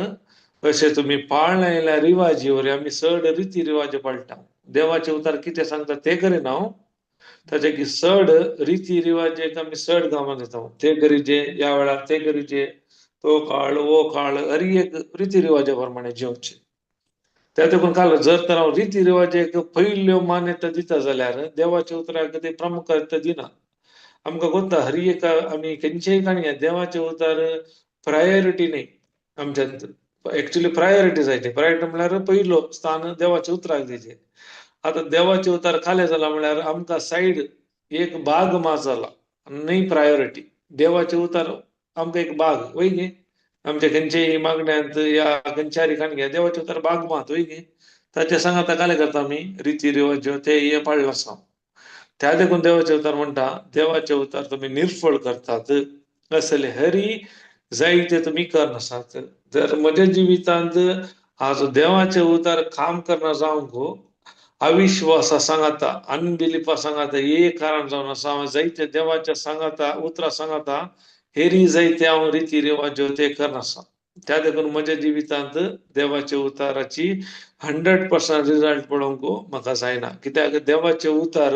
अशें तुमी पाळण आयिल्ल्या रिवाजी वरवीं आमी चड रिती रिवाज पाळटा, देवाचें उतर कितें सांगता तें करिना, ताचे की चड रिती रिवाजेक आमी चड गामान दिता, ते करीजे ह्या वेळार ते करीजे, तो काळ वो काळ, हर एक रिती रिवाजा प्रमाणे जिवचें. त्या देखून काल जर तर हांव रिती रिवाजेक पयल्यो मान्यता दिता जाल्यार देवाच्या उतराक ते प्रामुख्यता दिना. आमकां गोता हर एक आमी खंयचेय काणये देवाचें उतर प्रायोरिटी न्ही आमच्यांत, एक्चुली प्रायोरिटी जाय ती. प्रायोरिटी म्हळ्यार पयलो स्थान देवाच्या उतराक दिवचें. आतां देवाचें उतर खालें जालां म्हळ्यार आमकां सायड एक भाग मा जाला न्ही प्रायोरिटी. देवाचें उतर आमकां एक भाग वय गी, आमच्या खंयचेय मागण्यांत या खंयच्याय काणये देवाचें उतर भाग मात वय गी, ताचे सांगाता कालें करता आमी रिती रिवाज्यो ते हे पाळ्ळो आसा. त्या देखून देवाचें उतर म्हणटा देवाचें उतर तुमी निर्फळ करतात, असले हरी जायते तुमी करनासात. जर म्हज्या जिवितांत आज देवाचें उतर काम करना जावंक अविश्वासा सांगाता, अनबिलिफा सांगाता, एक कारण जावन आसा हांव जायते देवाच्या सांगाता उतरां सांगाता हेरी जायते हांव रिती रिवाज्यो ते करनासा. त्या देखून म्हज्या जिवितांत देवाच्या उताराची 100% रिजल्ट पळोवंक म्हाका जायना. कित्याक देवाचें उतार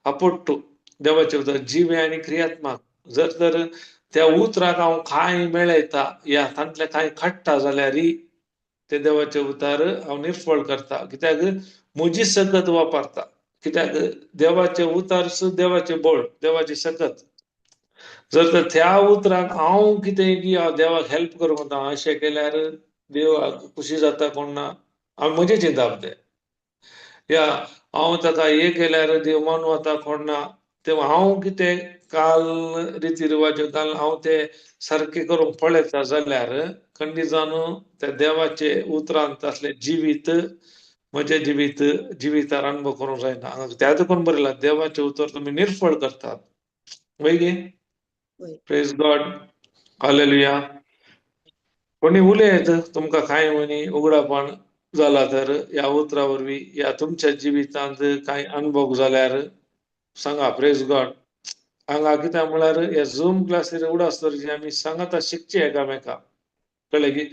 आपोट्टू, देवाचें उतर जिवें आनी क्रियात्मक. जर तर त्या उतराक हांव कांय मेळयता या तांतलें कांय काडटा जाल्यार ते देवाचें उतार हांव निर्फळ करता. कित्याक म्हजी सकत वापरता. कित्याक देवाचें उतार देवाचें बळ, देवाची सकत. जर तर त्या उतराक हांव कितें की हांव देवाक हेल्प करूंक वता अशें केल्यार देवाक खुशी जाता कोण ना, हांव म्हजें चिंतप तें. या हांव ताका हें केल्यार देव मानूं वता कोण ना, तेन्ना हांव कितें काल रिती रिवाज काल हांव ते सारकें करूंक पळयता जाल्यार खंडीत जावन त्या देवाचे उतरांत असलें जिवीत म्हजें जिवीत जिवितार अनुभव करूंक जायना. त्या देखून बरयलां देवाचें उतर तुमी निर्फळ करतात वय गे. Praise God, hallelujah. कोणी उलयत तुमकां कांय म्हणी उगडापण जाला तर ह्या उतरा वरवीं ह्या तुमच्या जिवितांत कांय अनुभव जाल्यार सांगा. Praise God. हांगा कित्याक म्हळ्यार ह्या झूम क्लासीर उडास दवरचे आमी सांगाता शिकचे एकामेका, कळ्ळें की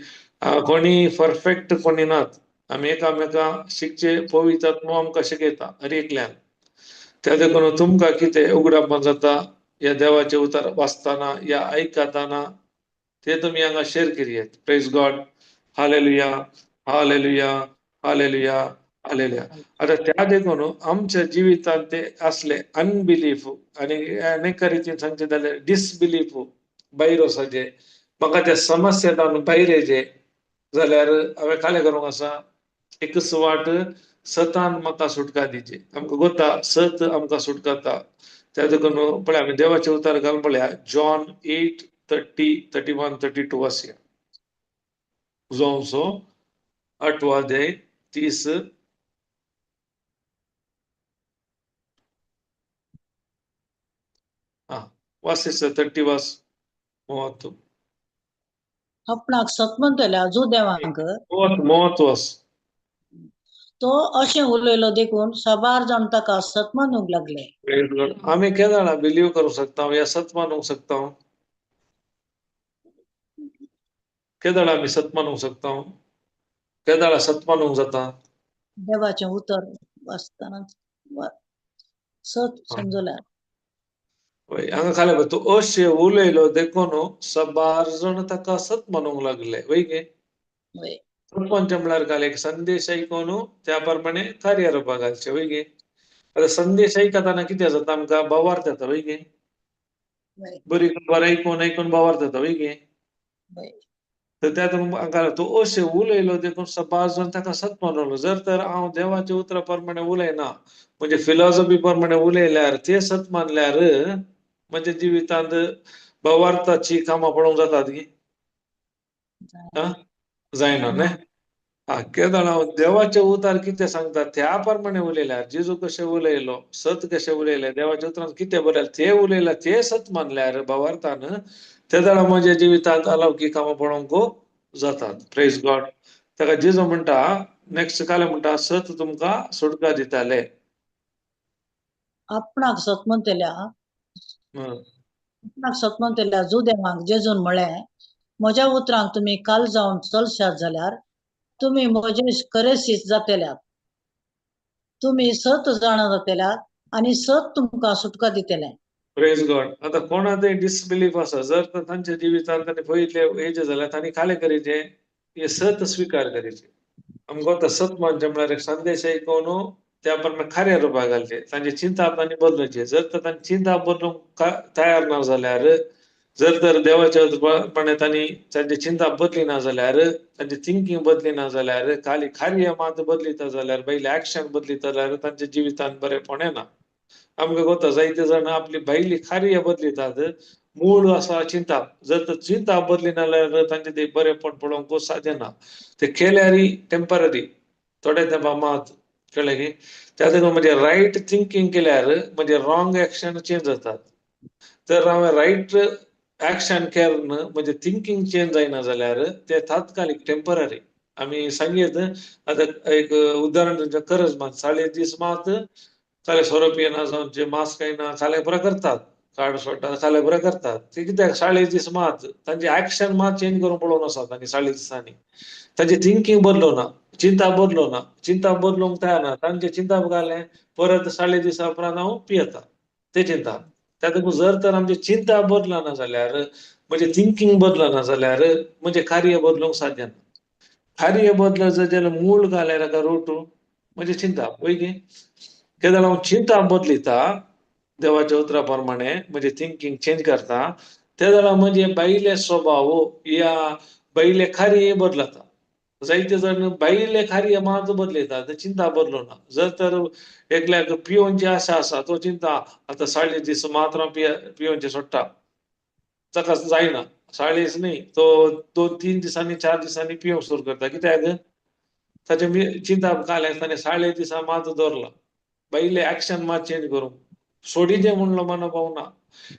कोणी परफेक्ट कोणी नात, आमी एकामेका शिकचे. पवित्र आत्मो आमकां शिकयता हर एकल्यान. त्या देखून तुमकां कितें उगडापण जाता ह्या देवाचें उतर वाचतना या आयकतना ते तुमी हांगा शेर करयेत. Praise God, hallelujah, hallelujah, hallelujah, hallelujah. आतां त्या देखून आमच्या जिवितांत ते असले अनबिलीफ आनी अनेक रितीन सांगचें जाल्यार डिसबिलीफ भायर वचपाचें, म्हाका त्या समस्या भायर येयचें जाल्यार हांवें कालें करूंक आसा एकच वाट, सतान म्हाका सुटका दिवची. आमकां गोता सत आमकां सुटकाता. त्या देखून पळय आमी देवाचें उतर घालून पळया जॉन 8:30, 31, 32 वाचया. जोंसो 8 अध्याय 30 वास 30 वास 30. आपणाक सतमंतल्या जुदेवांक 30 वास. तो अशें उलयलो देखून साबार जाण ताका सत मानूंक लागले. आमी केन्ना बिलीव करूंक शकता या सत मानूंक शकता? केदाळा आमी सत मानूंक शकता? केदाळा सत मानूंक जाता? देवाचें उतर वाचतना सत समजल्यार. हांगा खालें पळय, तो अशें उलयलो देखून साबार जाण ताका सत मानूंक लागले. वय गे? सत मानचें म्हळ्यार काल एक संदेश आयकून त्या प्रमाणे कार्य रोवपाक घालचें. वय गे? आतां संदेश आयकतना कितें जाता आमकां भावार्थ येता. वय गे? बरी खबर आयकून आयकून भावार्थ जाता वय गे. तर त्या हांगा तो अशें उलयलो देखून सबाजन ताका सत मानवलो. जर तर हांव देवाच्या उतरा प्रमाणे उलयना, म्हणजे फिलॉसॉफी प्रमाणे उलयल्यार, ते सत मानल्यार म्हज्या जिवितांत भावार्थाची कामां पळोवंक जातात की जायना न्ही. हा, केदळ हांव देवाचे उतार कितें सांगता त्या प्रमाणे उलयल्यार, जेजू कशें उलयलो, सत कशें उलयलें, देवाच्या उतरान कितें बरयलें ते उलयल्यार, ते सत मानल्यार भावार्थान तेदळा म्हज्या जिवितांत अलौकीक कामां पळोवंक जातात. Praise God. ताका जेजू म्हणटा नेक्स्ट काले म्हणटा सत तुमकां सुटका दिताले. आपणाक सत म्हणटल्या, आपणाक सत म्हणटल्या जुदेवांक जेजून म्हळें, म्हज्या उतरांक तुमी काल जावन चलशात जाल्यार तुमी म्हजे खरे शीस जातल्यात, तुमी सत जाणा जातल्यात आनी सत तुमकां सुटका दितलें. Praise God. आतां कोणा ते डिसबिलीफ आसा जर तर तांच्या जिवितांत तांणी पळयतले हेजे जाल्यार तांणी खालें करीचें हे सत स्विकार करीचें. आमकां आतां सत मानचें म्हळ्यार एक संदेश आयकून त्या प्रमाणे कार्य रुपाक घालचें, तांचे चिंताप तांणी बदलचें. जर तर तांणी चिंताप बदलूंक तयार ना जाल्यार, जर तर देवाच्या प्रमाणे तांणी तांची चिंता बदली ना जाल्यार, तांची थिंकींग बदली ना जाल्यार, खाली कार्य मात बदलिता जाल्यार, पयलें एक्शन बदलिता जाल्यार तांच्या जिवितांत बरेंपण येना. आमकां कोता जायते जाण आपली भायली कार्य बदलितात, मूळ आसा चिंता. जर तर चिंता बदली ना जाल्यार तांचे ते बरेंपण पळोवंक साध्य ना. ते केल्यारय टेंपररी, थोडे तेंपा मात, कळ्ळें की. त्या देखून म्हणजे रायट थिंकींग केल्यार म्हणजे रॉंग एक्शन चेंज जातात. तर हांवें रायट एक्शन केलें म्हणजे थिंकींग चेंज जायना जाल्यार ते तात्कालीक टेंपररी. आमी सांगयत आतां एक उदाहरण दिवचें, करज मात 40 दीस मात काले सोरो पियेना जावं जे मांस खायना, काले पुरो करतात, काड सोडटात, काले पुरो करतात. ते कित्याक 40 दीस मात तांचे एक्शन मात चेंज करूंक पळोवन आसा तांणी 40 दिसांनी. तांचे थिंकींग बदलो ना, चिंता बदलो ना, चिंता बदलूंक तयार ना. तांचे चिंता घालें परत 40 दिसां उपरांत हांव पियेता ते चिंता. त्या देखून जर तर आमची चिंता बदलना जाल्यार, म्हणजे थिंकींग बदलना जाल्यार म्हणजे कार्य बदलूंक साध्य ना. कार्य बदल जाल्यार मूळ घाल्यार ताका रूट म्हणजे चिंता वय की. केदळ हांव चिंता बदलिता देवाच्या उतरा प्रमाणे, म्हणजे थिंकींग चेंज करता, तेदळा म्हणजे भायले स्वभाव या भायले कार्य बदलता. जायते जाण भायले कार्य मात बदलयता, ते चिंता बदलना. जर तर एकल्याक पिवनची आशा आसा, तो चिंता आतां 40 दीस मात्र हांव पिवनचें सोडटा, ताका जायना. 40 न्ही, तो 2-3 दिसांनी 4 दिसांनी पिवंक सुरू करता. कित्याक ताचें चिंता काल आसतना 40 दिसां मात दवरला, भायले एक्शन मात चेंज करूंक सोडीचें म्हणलो मनोभाव ना.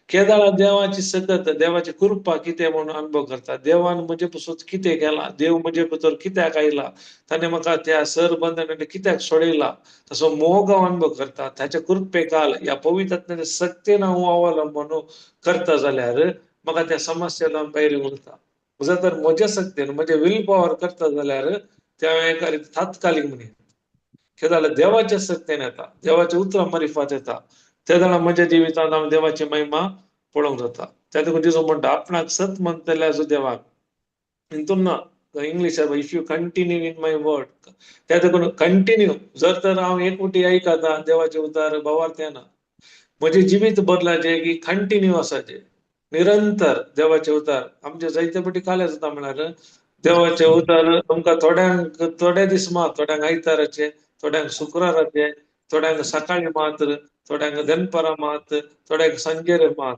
केदळा देवाची सकत, देवाची कृपा कितें म्हणून अनुभव करता. देवान म्हजे पसून कितें केलां, देव म्हजे भितर कित्याक आयला, ताणें म्हाका त्या सर बंधनान कित्याक सोडयला, तसो मोग हांव अनुभव करता. ताच्या कृपेकाल ह्या पवित्र सक्तेन हांव अवलंबन करता जाल्यार म्हाका त्या समस्या भायर उरता. जर तर म्हज्या सक्तेन म्हजें will power करता जाल्यार त्या एका तात्कालीक म्हणी केदळा देवाच्या सक्तेन येता, देवाच्या उतरां मारिफात येता, तेदळा म्हज्या जिवितांत हांव देवाची महिमा पळोवंक जाता. त्या देखून जेजू म्हणटा आपणाक सत म्हणटल्या जो देवाक हितून ना, English if you continue in my word. त्या देखून कंटिन्यू जर तर हांव एक फावटी आयकता देवाचे उतार भावार्थ येना, म्हजें जिवीत बदलाचें की कंटिन्यू आसाचें निरंतर देवाचे उतार. आमचे जायते फावटी काले जाता म्हळ्यार देवाचे उतार आमकां थोड्यांक थोडे दीस मात, थोड्यांक आयताराचे, थोड्यांक शुक्राराचे, थोड्यांक सकाळी मात्र, थोड्यांक दनपरां मात, थोड्यांक सांजेर मात.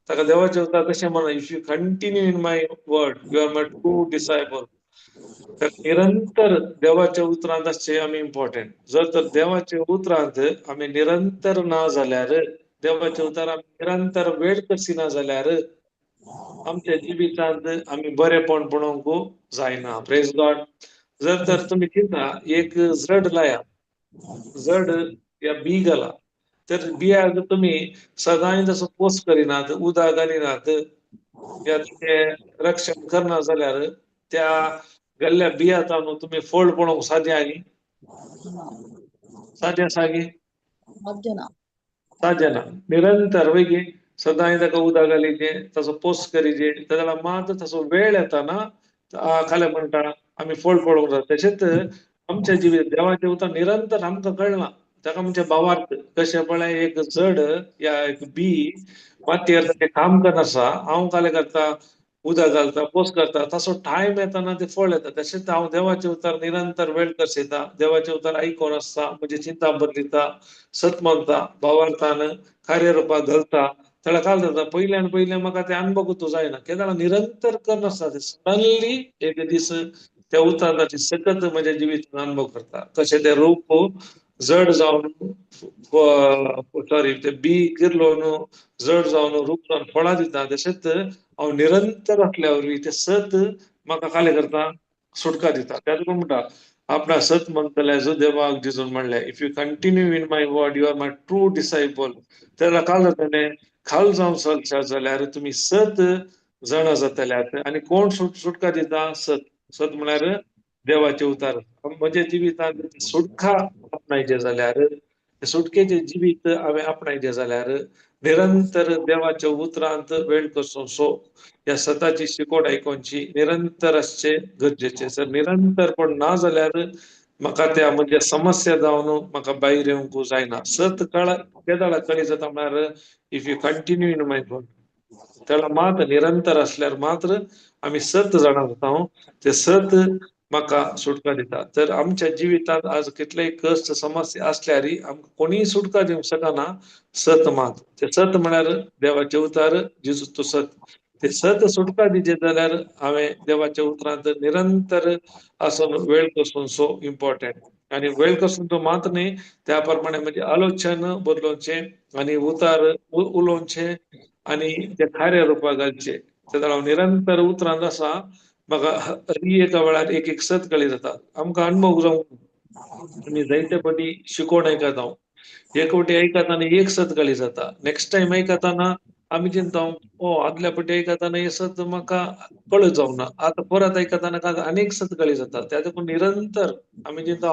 ताका देवाचे उतार कशें म्हणा, if you continue in my word you are my true disciple. तर निरंतर देवाच्या उतरांत आसचें आमी इम्पॉर्टंट. जर तर देवाच्या उतरांत आमी निरंतर ना जाल्यार, देवाच्या उतरांत आमी निरंतर वेळ करिना जाल्यार आमच्या जिवितांत आमी बरेपण पळोवंक जायना. Praise God. जर तर तुमी चिंता एक जड लाया, जड या बी घाला, तर बियाक तुमी सदांय तसो पोस करिनात, उदक घालिनात या तें रक्षण करना जाल्यार त्या गेल्ल्या बिया ताणून तुमी फळ पळोवंक सादें आहा न्ही? सादें आसा गी? साध्य ना. सादें ना. निरंतर वय गी सदांय ताका उदक घालीचें, ताचो पोस करीचे, जाल्यार मात ताचो वेळ येता ना खालें म्हणटा आमी फळ पळोवंक जाता. तशेंच आमच्या जिवीत देवाचें उतर निरंतर आमकां कळना, ताका म्हणजे भावार्थ कशें पळय एक जड या एक बी मातयेर ते काम करनासा, हांव कालें करता, उदक घालता, पोस करता, तसो टायम येताना ते फळ येता. तशेंच हांव देवाचे उतर निरंतर वेळ करसेता, देवाचे उतर आयकोन आसता, म्हजी चिंता बदलिता, सत मानता, भावार्थान कार्यरुपाक घालता. तेका काल जाता पयल्यान पयलें म्हाका ते अनुभव जायना, केन्ना निरंतर करनासता ते सडनली एक दीस त्या उतराची सकत म्हज्या जिवितान अनुभव करता. कशें ते रूप जड जावन, सॉरी, ते बी किरलोन जड जावन रूप जावन फळां दिता, तशेंच हांव निरंतर आसल्या वरवीं ते सत म्हाका कालें करता, सुटका दिता. त्याच म्हणटा आपणा सत म्हणटले जो देवाक जेजून म्हणलें, if you continue in my word you are my true disciple. तेन्ना काल जातलें खाल जावन चलशात जाल्यार तुमी सत जाणा जातल्यात. आनी कोण सुटका दिता? सत. सत म्हळ्यार देवाचे उतार. म्हज्या जिवितांत सुटका आपणायचे जाल्यार, सुटकेचे जिवीत हांवें आपणायचें जाल्यार निरंतर देवाच्या उतरांत वेळ कसो सो ह्या सताची शिकोड आयकोनची निरंतर आसचें गरजेचें. जर निरंतर पण ना जाल्यार म्हाका त्या म्हज्या समस्या जावन म्हाका भायर येवंक जायना. सत कळ केदाळा कळी जाता म्हळ्यार if you continue in my word, तेला मात निरंतर आसल्यार मात्र आमी सत जाणा जाता, ते सत म्हाका सुटका दिता. तर आमच्या जिवितांत आज कितलेय कश्ट समस्या आसल्यार आमकां कोणीय सुटका दिवंक शकना, सत मात. ते सत म्हळ्यार देवाचे उतार, जेजू तो सत. ते सत सुटका दिचे जाल्यार हांवें देवाच्या उतरांत निरंतर आसून वेळ कसून सो इम्पॉर्टंट. आनी वेळ कसून तो मात न्ही, त्या प्रमाणे म्हणजे आलोचन बदलोवचें आनी उतार उलोवचें आनी ते कार्य रुपाक घालचें. तेन्ना हांव निरंतर उतरांत आसा, म्हाका हरी एका वेळार एक एक सत कळी जाता. आमकां अनुभव जावं, आमी जायते फावटी शिकोवन आयकता, एक फावटी आयकतना एक सत कळी जाता, नेक्स्ट टायम आयकतना आमी चिंता ओ आदल्या फावटी आयकतना हे सत म्हाका कळत जावना, आतां परत आयकतना आनीक सत कळी जाता. त्या देखून निरंतर आमी चिंता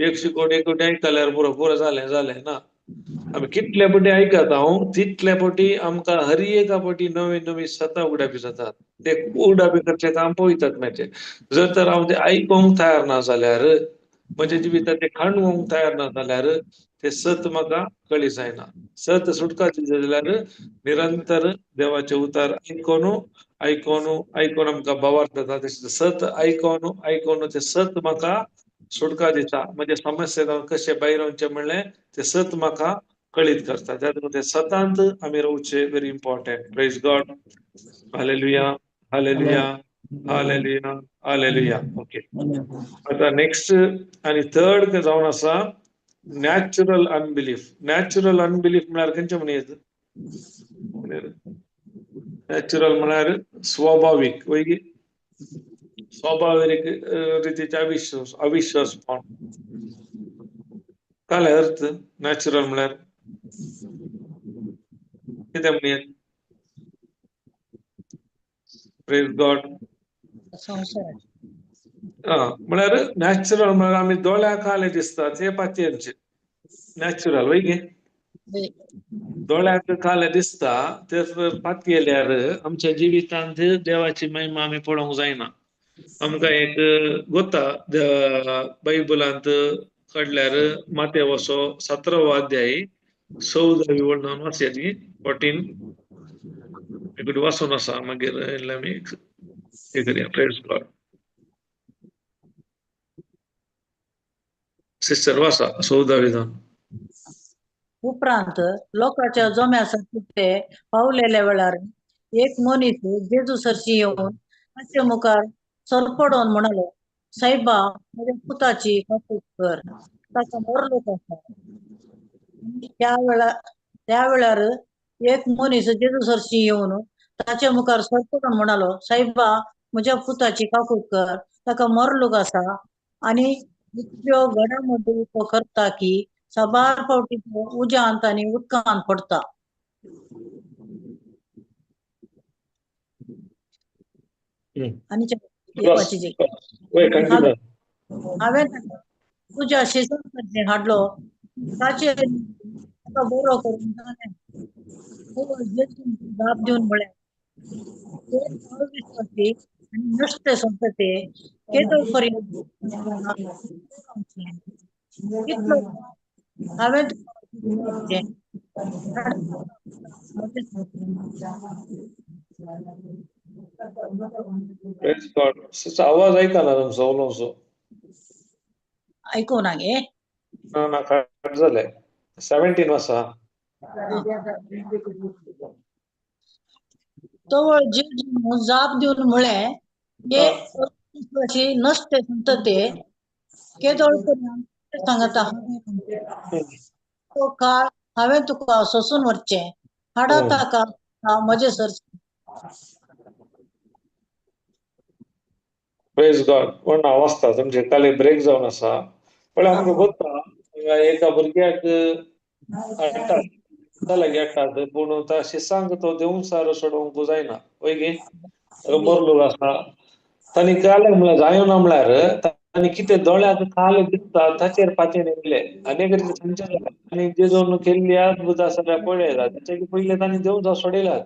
एक शिकोवन एक फावटी आयकल्यार पुरो पुरो जालें जालें ना. आमी कितले फावटी आयकता हांव तितले फावटी आमकां हरी एका फावटी नवी नवी सतां उगडापी जातात. ते उगडापी करचें काम पळयतात मातशें. जर तर हांव ते आयकोंक तयार ना जाल्यार, म्हज्या जिवितात ते खाणवंक तयार ना जाल्यार ते सत म्हाका कळी जायना. सत सुटका दिता जाल्यार निरंतर देवाचे उतार आयकोन आयकोन आयकोन आमकां भावार्थ जाता. तशें सत आयकोन आयकोन ते सत म्हाका सुटका दिता. म्हज्या समस्या कशें भायर वचचें म्हणलें ते सत म्हाका कळीत करता. त्या ते सतांत आमी रावचें very important. Praise God. Hallelujah, hallelujah, hallelujah, hallelujah. Okay, आता नेक्स्ट आनी थर्ड जावन आसा नॅचरल अनबिलीफ. नॅचरल अनबिलीफ म्हळ्यार खंयचें म्हणयेत? नॅचरल म्हळ्यार स्वाभावीक, वय स्वाभावीक रितीचे अविश्वास, अविश्वासपण. काय अर्थ नॅचरल म्हळ्यार कितें म्हणयेत? Praise God. म्हळ्यार नॅचरल म्हळ्यार आमी दोळ्या खाले दिसता ते पातयेचे नॅचरल, वय गे? दोळ्याक खाले दिसता ते पातयेल्यार आमच्या जिवितांत देवाची महिमा आमी पळोवंक जायना. आमकां एक गोता बायबलांत काडल्यार मातेवसो 17वो अध्याय 14वी वळून वाचया ती 14 एक वाचून आसा, मागीर आमी हे करया. Praise God. Sister वाचा 14वी जावन. उपरांत लोकांच्या जम्या सरशी ते पावलेल्या वेळार एक मनीस जेजू सरशी येवन ताचे मुखार सरपडोन म्हणालो, साहेबा म्हज्या पुताची काकूट कर, ताका मरलोक आसा. त्या वेळार एक मनीस जेजू सरशी येवन ताचे मुखार सरपडोन म्हणालो, साहेबा म्हज्या पुताची काकूट कर, ताका मरलोक आसा. आनी इतल्यो घडामोडी तो करता की साबार फावटी तो उज्यांत आनी उदकांत पडटा. आनी हांवें तुज्या शेजाऱ्याक हाडलो, ताचेर ताका बरो करून जालें. जाप दिवन म्हळें, ते अविश्वासी आनी नश्टे संतते केदो पर्यंत कितलो हांवें Praise God. Sister, आवाज ऐका ना तुमचो उलोवचो. आयकूं ना गे? ना ना, कट जालें. 17 आसा. तवळ जेजून जाप दिवन म्हळें, हे अविश्वासी नश्टे संतते, केदोळ पर्यंत सांगता हांवें तो काळ हांवें तुका सोसून व्हरचें, हाडा ताका म्हजे सरचें. प्रेज गॉड. कोण हांव आसता तुमचे काल ब्रेक जावन आसा. पळय आमकां गोत्ता एका भुरग्याक हाडटात, लागीं हाडटात, पूण शिसांक तो देवसार सोडोवंक जायना. वय गे, मोरलोक आसा. तांणी काले म्हळ्यार जायना म्हळ्यार तांणी कितें दोळ्याक काले दिसता ताचेर पाचेर येयले अनेक रीती सांगचें जालें. आनी जेजून केल्ली अद्भुत आसा पळयला, ताचे पयलीं तांणी देवसार सोडयलात.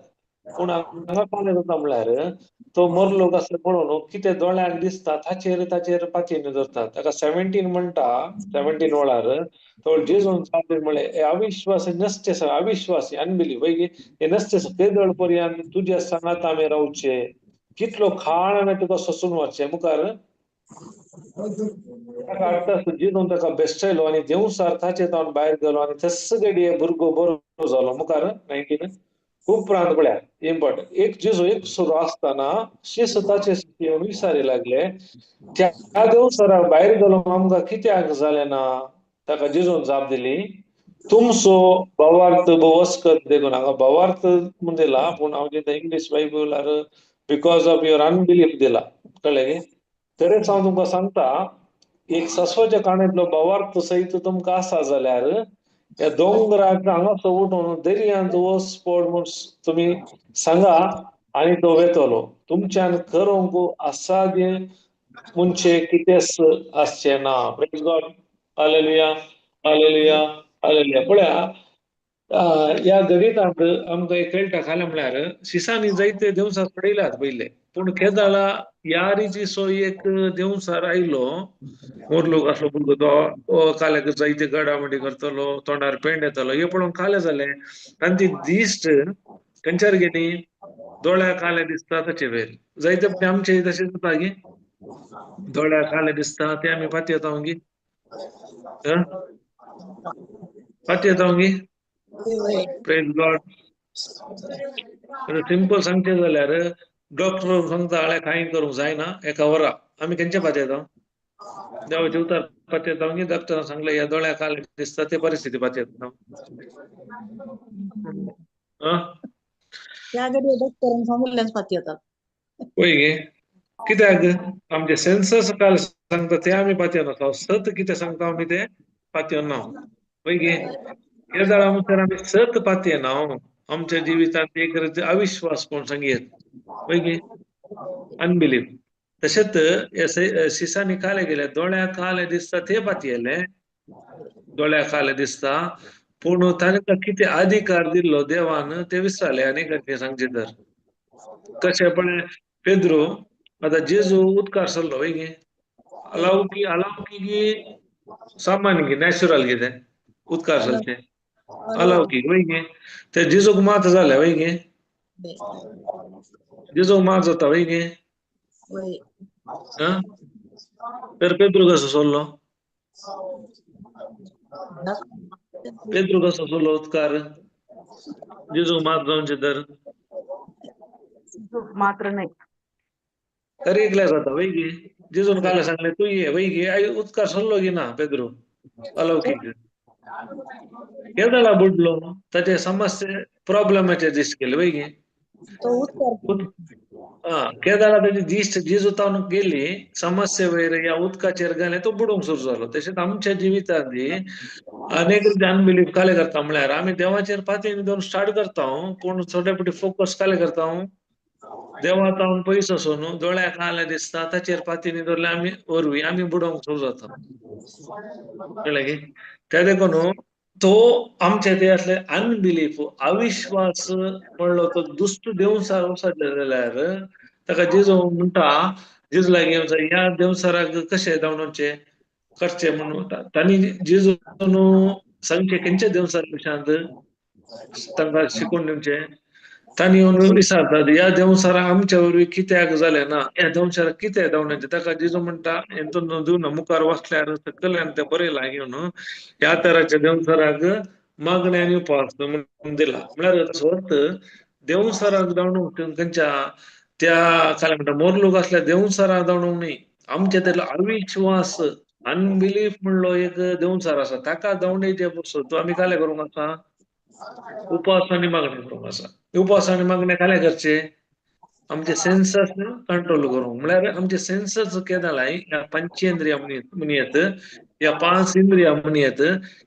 पूण हांगा काले जाता म्हळ्यार तो मोरलोक आसलो पळोवन कितें दोळ्याक दिसता ताचेर ताचेर पाचेन धरतात. ताका 17 म्हणटा, 17 वळार तो जेजून म्हळें, हे अविश्वासी नसचे, अविश्वासी अनबिलीव वय गे, हे नसचे केदळ पर्यंत तुज्या सांगात आमी रावचे, कितलो खाण आमी तुका सोसून वचचें. मुखार ताका हाडटा जेजून ताका बेस्टयलो आनी देवसार ताचे तावन भायर गेलो आनी तस घडये भुरगो बरो जालो. मुखार 19 उपरांत पळया इम्पॉर्टंट, एक जेजू एक सुरू आसतना शिस ताचे येवन विसारी लागले, त्या देवसारा भायर गेलो आमकां कित्याक जालें ना? ताका जेजून जाप दिली, तुमचो भावार्थ भोवस्कत देखून. हांगा भावार्थ म्हूण दिला, पूण हांव जेन्ना English बायबलार because of your unbelief दिला. कळ्ळें गे? तरेच हांव तुमकां सांगता, एक सस्वाच्या काणयेंतलो भावार्थ सयत तुमकां आसा जाल्यार ह्या दोंगराक हांगासो उठून दर्यांत वच पड म्हूण तुमी सांगा आनी तो वेतलो. तुमच्यान करूंक असाध्य म्हणचे कितेंच आसचें ना. Praise God. Hallelujah, hallelujah, hallelujah. पळया ह्या गणितांत आमकां एक कळटा खालें म्हळ्यार शिसांनी जायते देवसार सोडयल्यात पयले, पूण केदाळा यारीची सो एक देवसार आयलो, मोरलोक आसलो भुरगो तो काल्याक जायते गडामडी करतलो, तोंडार पेंड येतालो, हे पळोवन काले जालें. तांची दिश्ट खंयच्यार गेली? दोळ्या काले दिसता ताचे वयर. जायते आमचे तशें जाता गे, दोळ्या काले दिसता ते आमी पातयेता गे, पातयेता गे. Praise God. Simple सांगचें जाल्यार डॉक्टर सांगता हांवें कांय करूंक जायना एका वरा, आमी खंयचे पातयेता? देवाचे उतार पातयेता गे. डॉक्टरान सांगलें ह्या दोळ्या काले दिसता ते परिस्थिती पातयेता. त्या घडये डॉक्टरान सांगिल्लेंच पातयेतात. वय गे, कित्याक आमचे सेन्सस काल सांगता ते आमी पातयेना, सत कितें सांगता आमी ते पातयेना. वय गे, हे जाळा मुखार आमी सत पातयेना. आमच्या जिवितांत एक अविश्वास कोण सांगयेत. वय गे, अनबिलीफ. तशेंच शिसांनी काले गेले, दोळ्या काले दिसता ते पातयेले, दोळ्या काले दिसता, पूण तांकां कितें अधिकार दिल्लो देवान ते विसरले. आनी कितें सांगचें तर कशें पळय पेद्रो आतां जेजू उदकार सरलो. वय गे, अलावकी अलावकी की सामान्य की नॅचरल कितें उदकार सरचें अलौकीक. वय गे, ते जेजूक मात जालें. वय गे, जेजूक मात जाता. वय गे, तर पेद्रो कसो सोडलो? पेद्रो कसो सोडलो उदकार? जेजूक मात जावचें तर मात्र नाही तर एकल्या जाता. वय गे, जेजून काल सांगलें तूं ये. वय गे, आई उदकार सोडलो की ना पेद्रो अलौकीक? केदळा बुडलो ताचे समस्या प्रॉब्लमाचे दिश्ट केले. वय गे, केदाळा ताची दिश्ट जेजू तावन गेली समस्या वयर ह्या उदकाचेर गेले तो बुडूंक सुरू जालो. तशेंच आमच्या जिवितांत अनेक रिती अनबिलीफ काले करता म्हळ्यार आमी देवाचेर पातयेन दवरून स्टार्ट करता, पूण थोडे फावटी फोकस काले करता देवा तावन पयस आसून दोळ्याक काले दिसता ताचेर पातयेन दवरले आमी वरवीं आमी बुडोवंक सुरू जाता. कळ्ळें की? त्या देखून तो आमचे ते असले अनबिलीफ अविश्वास म्हणलो तो दुश्ट देवसार वचले जाल्यार ताका जेजू म्हणटा, जेजू लागीं ह्या देवसाराक कशें धांवडोवचें करचें म्हणून तांणी जेजून सांगचे खंयच्या देवसार विशयांत तांकां शिकोवन दिवचें. तांणी येवन विचारतात ह्या देंवचाराक आमच्या वरवीं कित्याक जालें ना, ह्या देंवचाराक कित्याक धांवण्याचें. ताका जेजू म्हणटा हेतून दिवना मुखार वचल्यार सकयल्यान तें बरयलां घेवन ह्या तराच्या देंवचाराक मागणें आनी उपास म्हणून दिला. म्हळ्यार ताचो अर्थ देंवचाराक धांवडूंक खंयच्या त्या काय म्हणटा मोरलोक आसल्या देंवचाराक धांवडूंक न्ही, आमच्या तेतलो अविश्वास अनबिलीफ म्हणलो एक देंवचार आसा ताका धांवडेचे पसून आमी काले करूंक आसा, उपास आनी मागणें करूंक आसा. उपास आनी मागणें काले करचे, आमचे सेन्सस कंट्रोल करूंक. म्हळ्यार आमचे सेन्सस केदाळाय ह्या पंचेंद्रिया म्हणयेत, ह्या पांच इंद्रिया म्हणयेत,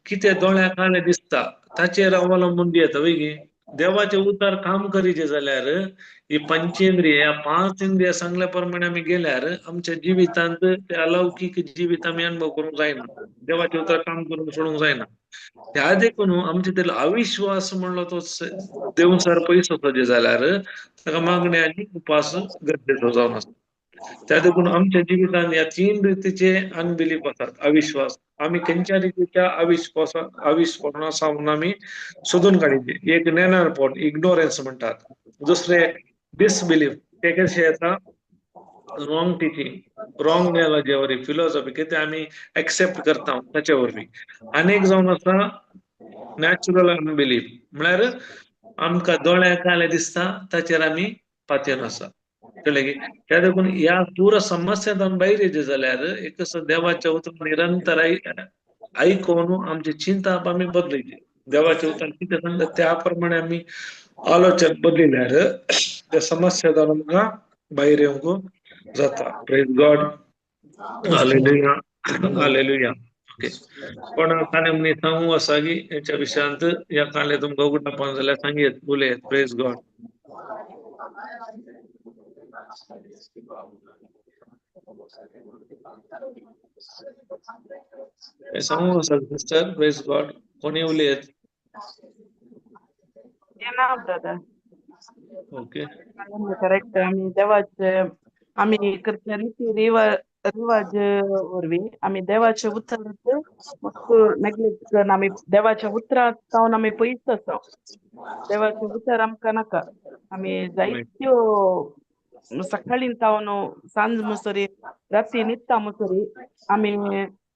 कितें दोळ्या काले दिसता ताचेर अवलंबून दियेता वय. देवाचे उतार काम करीचे जाल्यार ही पंचेंद्रिय ह्या पांच इंद्रिया सांगल्या प्रमाणे आमी गेल्यार आमच्या जिवितांत ते अलौकीक जिवीत आमी अनुभव करूंक जायना, देवाचे उतार काम करूंक सोडूंक जायना. त्या देखून आमचे तेलो अविश्वास म्हणलो तो देवसार पयस वचचे जाल्यार ताका मागणें आनी उपास गरजेचो जावन आसा. त्या देखून आमच्या जिवितांत ह्या तीन रितीचे अनबिलीफ आसात. अविश्वास, आमी खंयच्या रितीच्या अविश्वास आसा म्हणून आमी सोदून काडिल्ले. एक नेणारपण, इग्नोरन्स म्हणटात. दुसरे डिसबिलीफ, ते कशें येता रॉंग टिचींग, रॉंग नॉलेज वरवीं, फिलॉसॉफी कितें आमी एक्सेप्ट करता ताचे वरवीं. आनी एक जावन आसा नॅचरल अनबिलीफ, म्हळ्यार आमकां दोळ्याक काले दिसता ताचेर आमी पातयेन आसा. कळ्ळें की? त्या देखून ह्या पुरा समस्यांतल्यान भायर येयचे जाल्यार एक देवाचें उतर निरंतर आयकून आमची चिंता आमी बदलयची. देवाचें उतर कितें सांगता त्या प्रमाणे आमी आलोचन बदलिल्यार त्या समस्या आमकां भायर येवंक जाता. Praise God, hallelujah, hallelujah. Okay, पण काणे मनीस सांगू आसा की हेच्या विशयांत ह्या काले तुमकां उगडापान जाल्यार सांगयत, उलयत. Praise God. सांगू आसा सिस्टर. प्रेज गॉड. कोणी उलयत? येना ब्रदर. Okay, correct. आमी देवाचे आमी करचे रिती रिवाज वरवीं आमी देवाचे उतर नेग्लेक्ट करून आमी देवाच्या उतरां जावन आमी पयस आसा. देवाचे उतर आमकां नाका. आमी जायत्यो सकाळीं जावन सांज मुसरी राती न्हिदता मुसरी आमी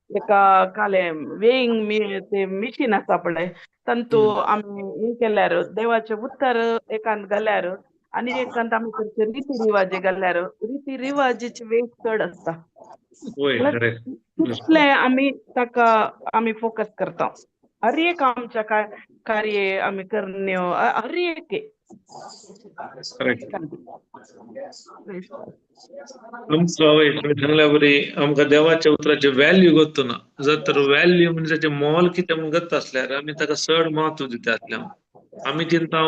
एका काले वेईंग ते मिशीन आसा पळय तांतू आमी हें केल्यार देवाचे उतर एकांत घाल्यार आनी एकांत आमी करचे रिती रिवाज घाल्यार रिती रिवाजीचे वेग चड आसता. तितलें आमी ताका आमी फोकस करता. हर एक आमच्या कार्य आमी करण्यो हर एक. सांगल्या बरी आमकां देवाच्या उतराचे व्हॅल्यू गोत्तु ना. जर तर व्हॅल्यू म्हणजे ताचें मोल कितें म्हूण गत्त आसल्यार आमी ताका चड म्हत्व दिता आसले. आमी चिंता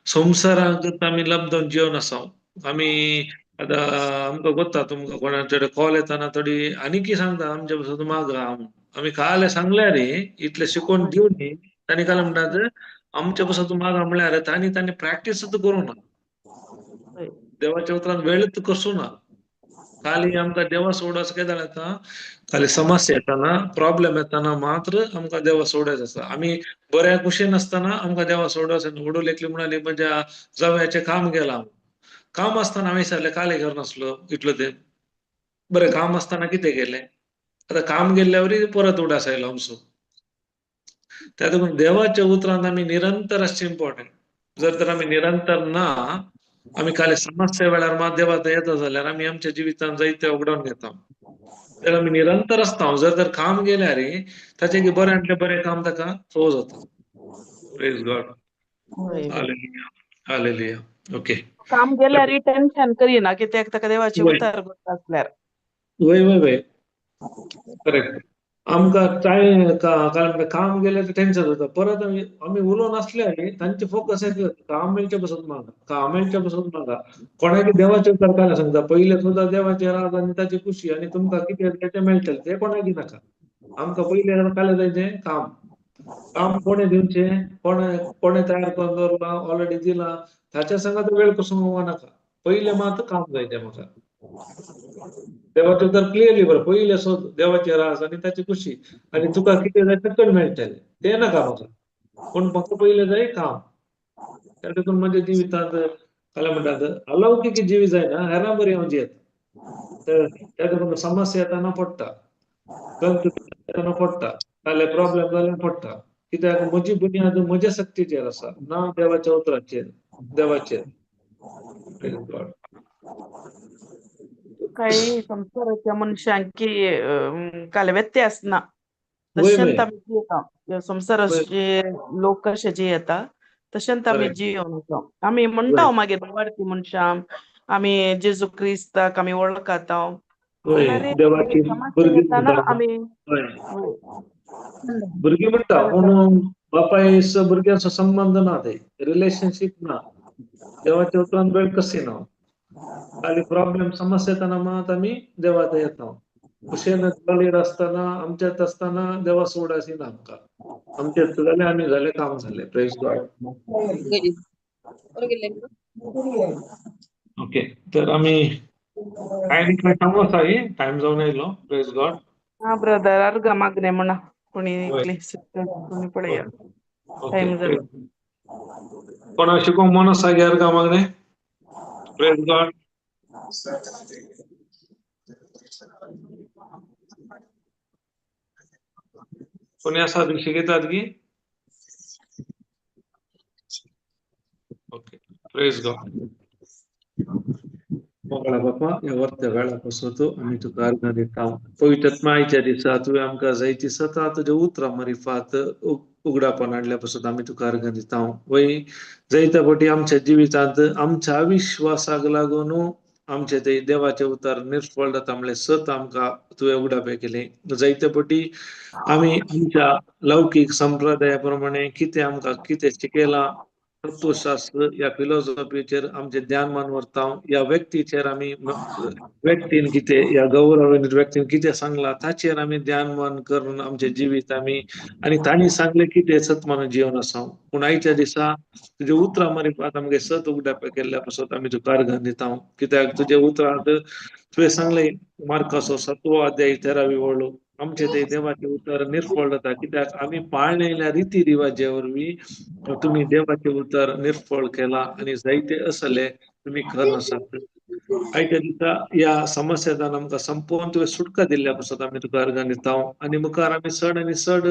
संवसाराक आमी लब्धून जिवन आसा. आमी आतां आमकां गोत्ता तुमकां कोणाचे कॉल येताना थोडी आनीकय सांगता आमच्या पासून मागा. आमी काले सांगल्यार इतलें शिकोवन दिवन तांणी काल म्हणटात आमच्या पासून मागा म्हळ्यार तांणी तांणी प्रॅक्टीस करूं ना, देवाच्या उतरान वेळच कसू ना. खाली आमकां देवा सोडस केदाळ येता, खाली समस्या येताना प्रॉब्लेम येताना मात्र आमकां देवा सोडायचो आसता. आमी बऱ्या कुशीन आसतना आमकां देवा सोडस. वडूल एकली म्हणाली म्हज्या जावयाचें काम गेलां. काम आसतना हांवें विचारलें काले घर नासलो इतलो तें बरें काम आसतना कितें केलें. आतां काम गेल्ल्या वरी परत उडास आयलो आमचो. त्या देखून देवाच्या उतरांत आमी निरंतर आसचें इम्पॉर्टंट. जर तर आमी निरंतर ना, आमी काले समस्या वेळार मात देवा येता जाल्यार आमी आमच्या जिवितांत जायते उगडावन घेता. तर आमी निरंतर आसता. जर तर काम गेल्यार ताचें बऱ्यांतलें बरें काम ताका फोव जाता. Praise God, hallelujah, hallelujah. Okay, काम गेल्यार टेन्शन करिना कित्याक ताका देवाचे उतर आसल्यार. वय वय वय, करेक्ट. आमकां काय काम गेल्यार टेन्शन जाता. परत आमी उलोवन आसल्यार तांचे फोकस येता काम मेळचे पसून मागा, काम मेळचे पसून मागा. कोणाक देवाचे उतर काय सांगता पयले सुद्दां देवाचे राज आनी ताची खुशी आनी तुमकां कितें तें मेळटलें तें कोणाक नाका. आमकां पयलें काले जायचें काम. काम कोणें दिवचें, कोणें कोणें तयार करून दवरलां, ऑलरेडी दिलां, ताच्या संगात वेळ कसो नाका. पयलें मात काम जायचें म्हाका. देवाचें उतर क्लियरली बरं पयलें सोद देवाचें राज आनी ताची खुशी आनी तुका कितें जाय तें मेळटलें, तें नाका म्हाका, पूण म्हाका पयलें जाय काम. त्या देखून म्हज्या जिवितांत काय म्हणटात अलौकीक जिवीत जायना, हेरां बरी हांव जियेता. तर त्या देखून समस्या येताना पडटा, येताना पडटा, जाल्यार प्रॉब्लेम जाल्यार पडटा, कित्याक म्हजी बुन्याद म्हज्या शक्तीचेर आसा, ना देवाच्या उतराचेर, देवाचेर. काही संवसाराच्या मनशांक काल व्यत्यास ना, तशेंच आमी जियेता. संवसाराचे लोक कशे जियेता तशेंच आमी जियोन वता. आमी म्हणटा मागीर बाबार्थी मनशां, आमी जेजू क्रिस्ताक आमी वळखता, देवाची आमी भुरगीं म्हणटा, पूण बापायस भुरग्यांचो संबंध ना, ते रिलेशनशीप ना, देवाच्या उतरान वेळ कशी ना. खाली प्रॉब्लेम समस्या येताना मात आमी देवात येता, कुशेन जालीर आसतना आमच्यात आसतना देवा सोड आशिना आमकां, आमच्यात जालें आमी जालें काम जालें. Praise God. Okay, तर आमी काय सांगू आसा टायम जावन आयलो. Praise God. हा ब्रदर, अर्घ मागणे म्हणा कोणी कोणी पळया टायम जालो. कोणा शिकोवंक मन आसा गे अर्घ मागणे? Praise God. कोणी आसा शिकयतात की? Okay, praise God. मोगळा बापा, ह्या वर्त्या वेळा पासत आमी तुका अर्घां दिता. पवित्र आत्माच्या दिसा तुवें आमकां जायती सता तुज्या उतरां मारिफात उगडापण हाडल्या पासत आमी तुका अर्घां दिता. वय जायत्या फावटी आमच्या जिवितांत आमच्या विश्वासाक लागून आमचे ते देवाचे उतर निर्फळ जाता म्हणल्यार सत आमकां तुवें उगडापें केलें. जायते फावटी आमी आमच्या लौकीक संप्रदाया प्रमाणे कितें आमकां कितें शिकयलां तत्वशास्त्र ह्या फिलॉसॉफीचेर आमचें ध्यान मान व्हरता, ह्या व्यक्तीचेर आमी व्यक्तीन कितें ह्या गौरवान्वित व्यक्तीन कितें सांगलां ताचेर आमी ध्यान मान करून आमचें जिवीत आमी आनी तांणी सांगलें कितें सत मानून जिवन आसा. पूण आयच्या दिसा तुज्या उतरां मारिफात आमगे सत उगडाप केल्ल्या पासत आमी तुका अर्घां दिता, कित्याक तुज्या उतरांत तुवें सांगलें मार्काचो 7वो अध्याय 13वी वळू आमचे ते देवाचे उतर निर्फळ जाता, कित्याक आमी पाळणेल्या रिती रिवाजे वरवीं तुमी देवाचे उतर निर्फळ केला आनी जायते असले तुमी खर आसात. आयच्या दिसा ह्या समस्यान आमकां संपोवन तुवें सुटका दिल्ल्या पासत आमी तुका अर्घां दिता. आनी मुखार आमी चड आनी चड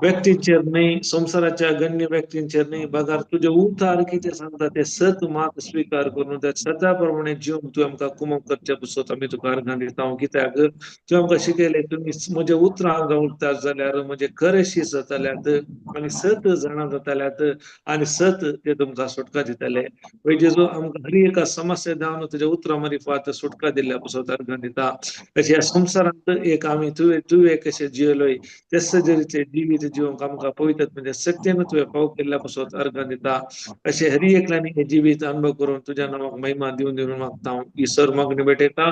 व्यक्तींचेर न्हय, संवसाराच्या गण्य व्यक्तींचेर न्हय, बगार तुजें उतार कितें सांगता तें सत मात स्विकार करून त्या सता प्रमाणे जिवन तुवें आमकां कुमक करचे पासत आमी तुका अर्घां दिता. कित्याक तुवें आमकां शिकयलें तुमी म्हज्या उतरां उरतात जाल्यार म्हजे खरे शीस जाताल्यात आनी सत जाणा जाताल्यात आनी सत ते तुमकां सुटका दिताले. वय जेजू आमकां हर एका समस्या जावन तुज्या उतरां मारिफात सुटका दिल्ल्या पासत अर्घां दिता. अशें ह्या संवसारांत एक आमी तुवें तुवें कशें जियेलोय तेच तरेचें जिवीत जिवंक आमकां पवित्र म्हणजे शक्तीन तुवें फाव केल्ल्या पासत अर्घां दिता. अशें हर एकल्यानी हें जिवीत अनुभव करून तुज्या नांवाक महिमा दिवन दिवन मागता. ही सर मागणी भेटयता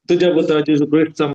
तुज्या पुता जेजू क्रिस्ता.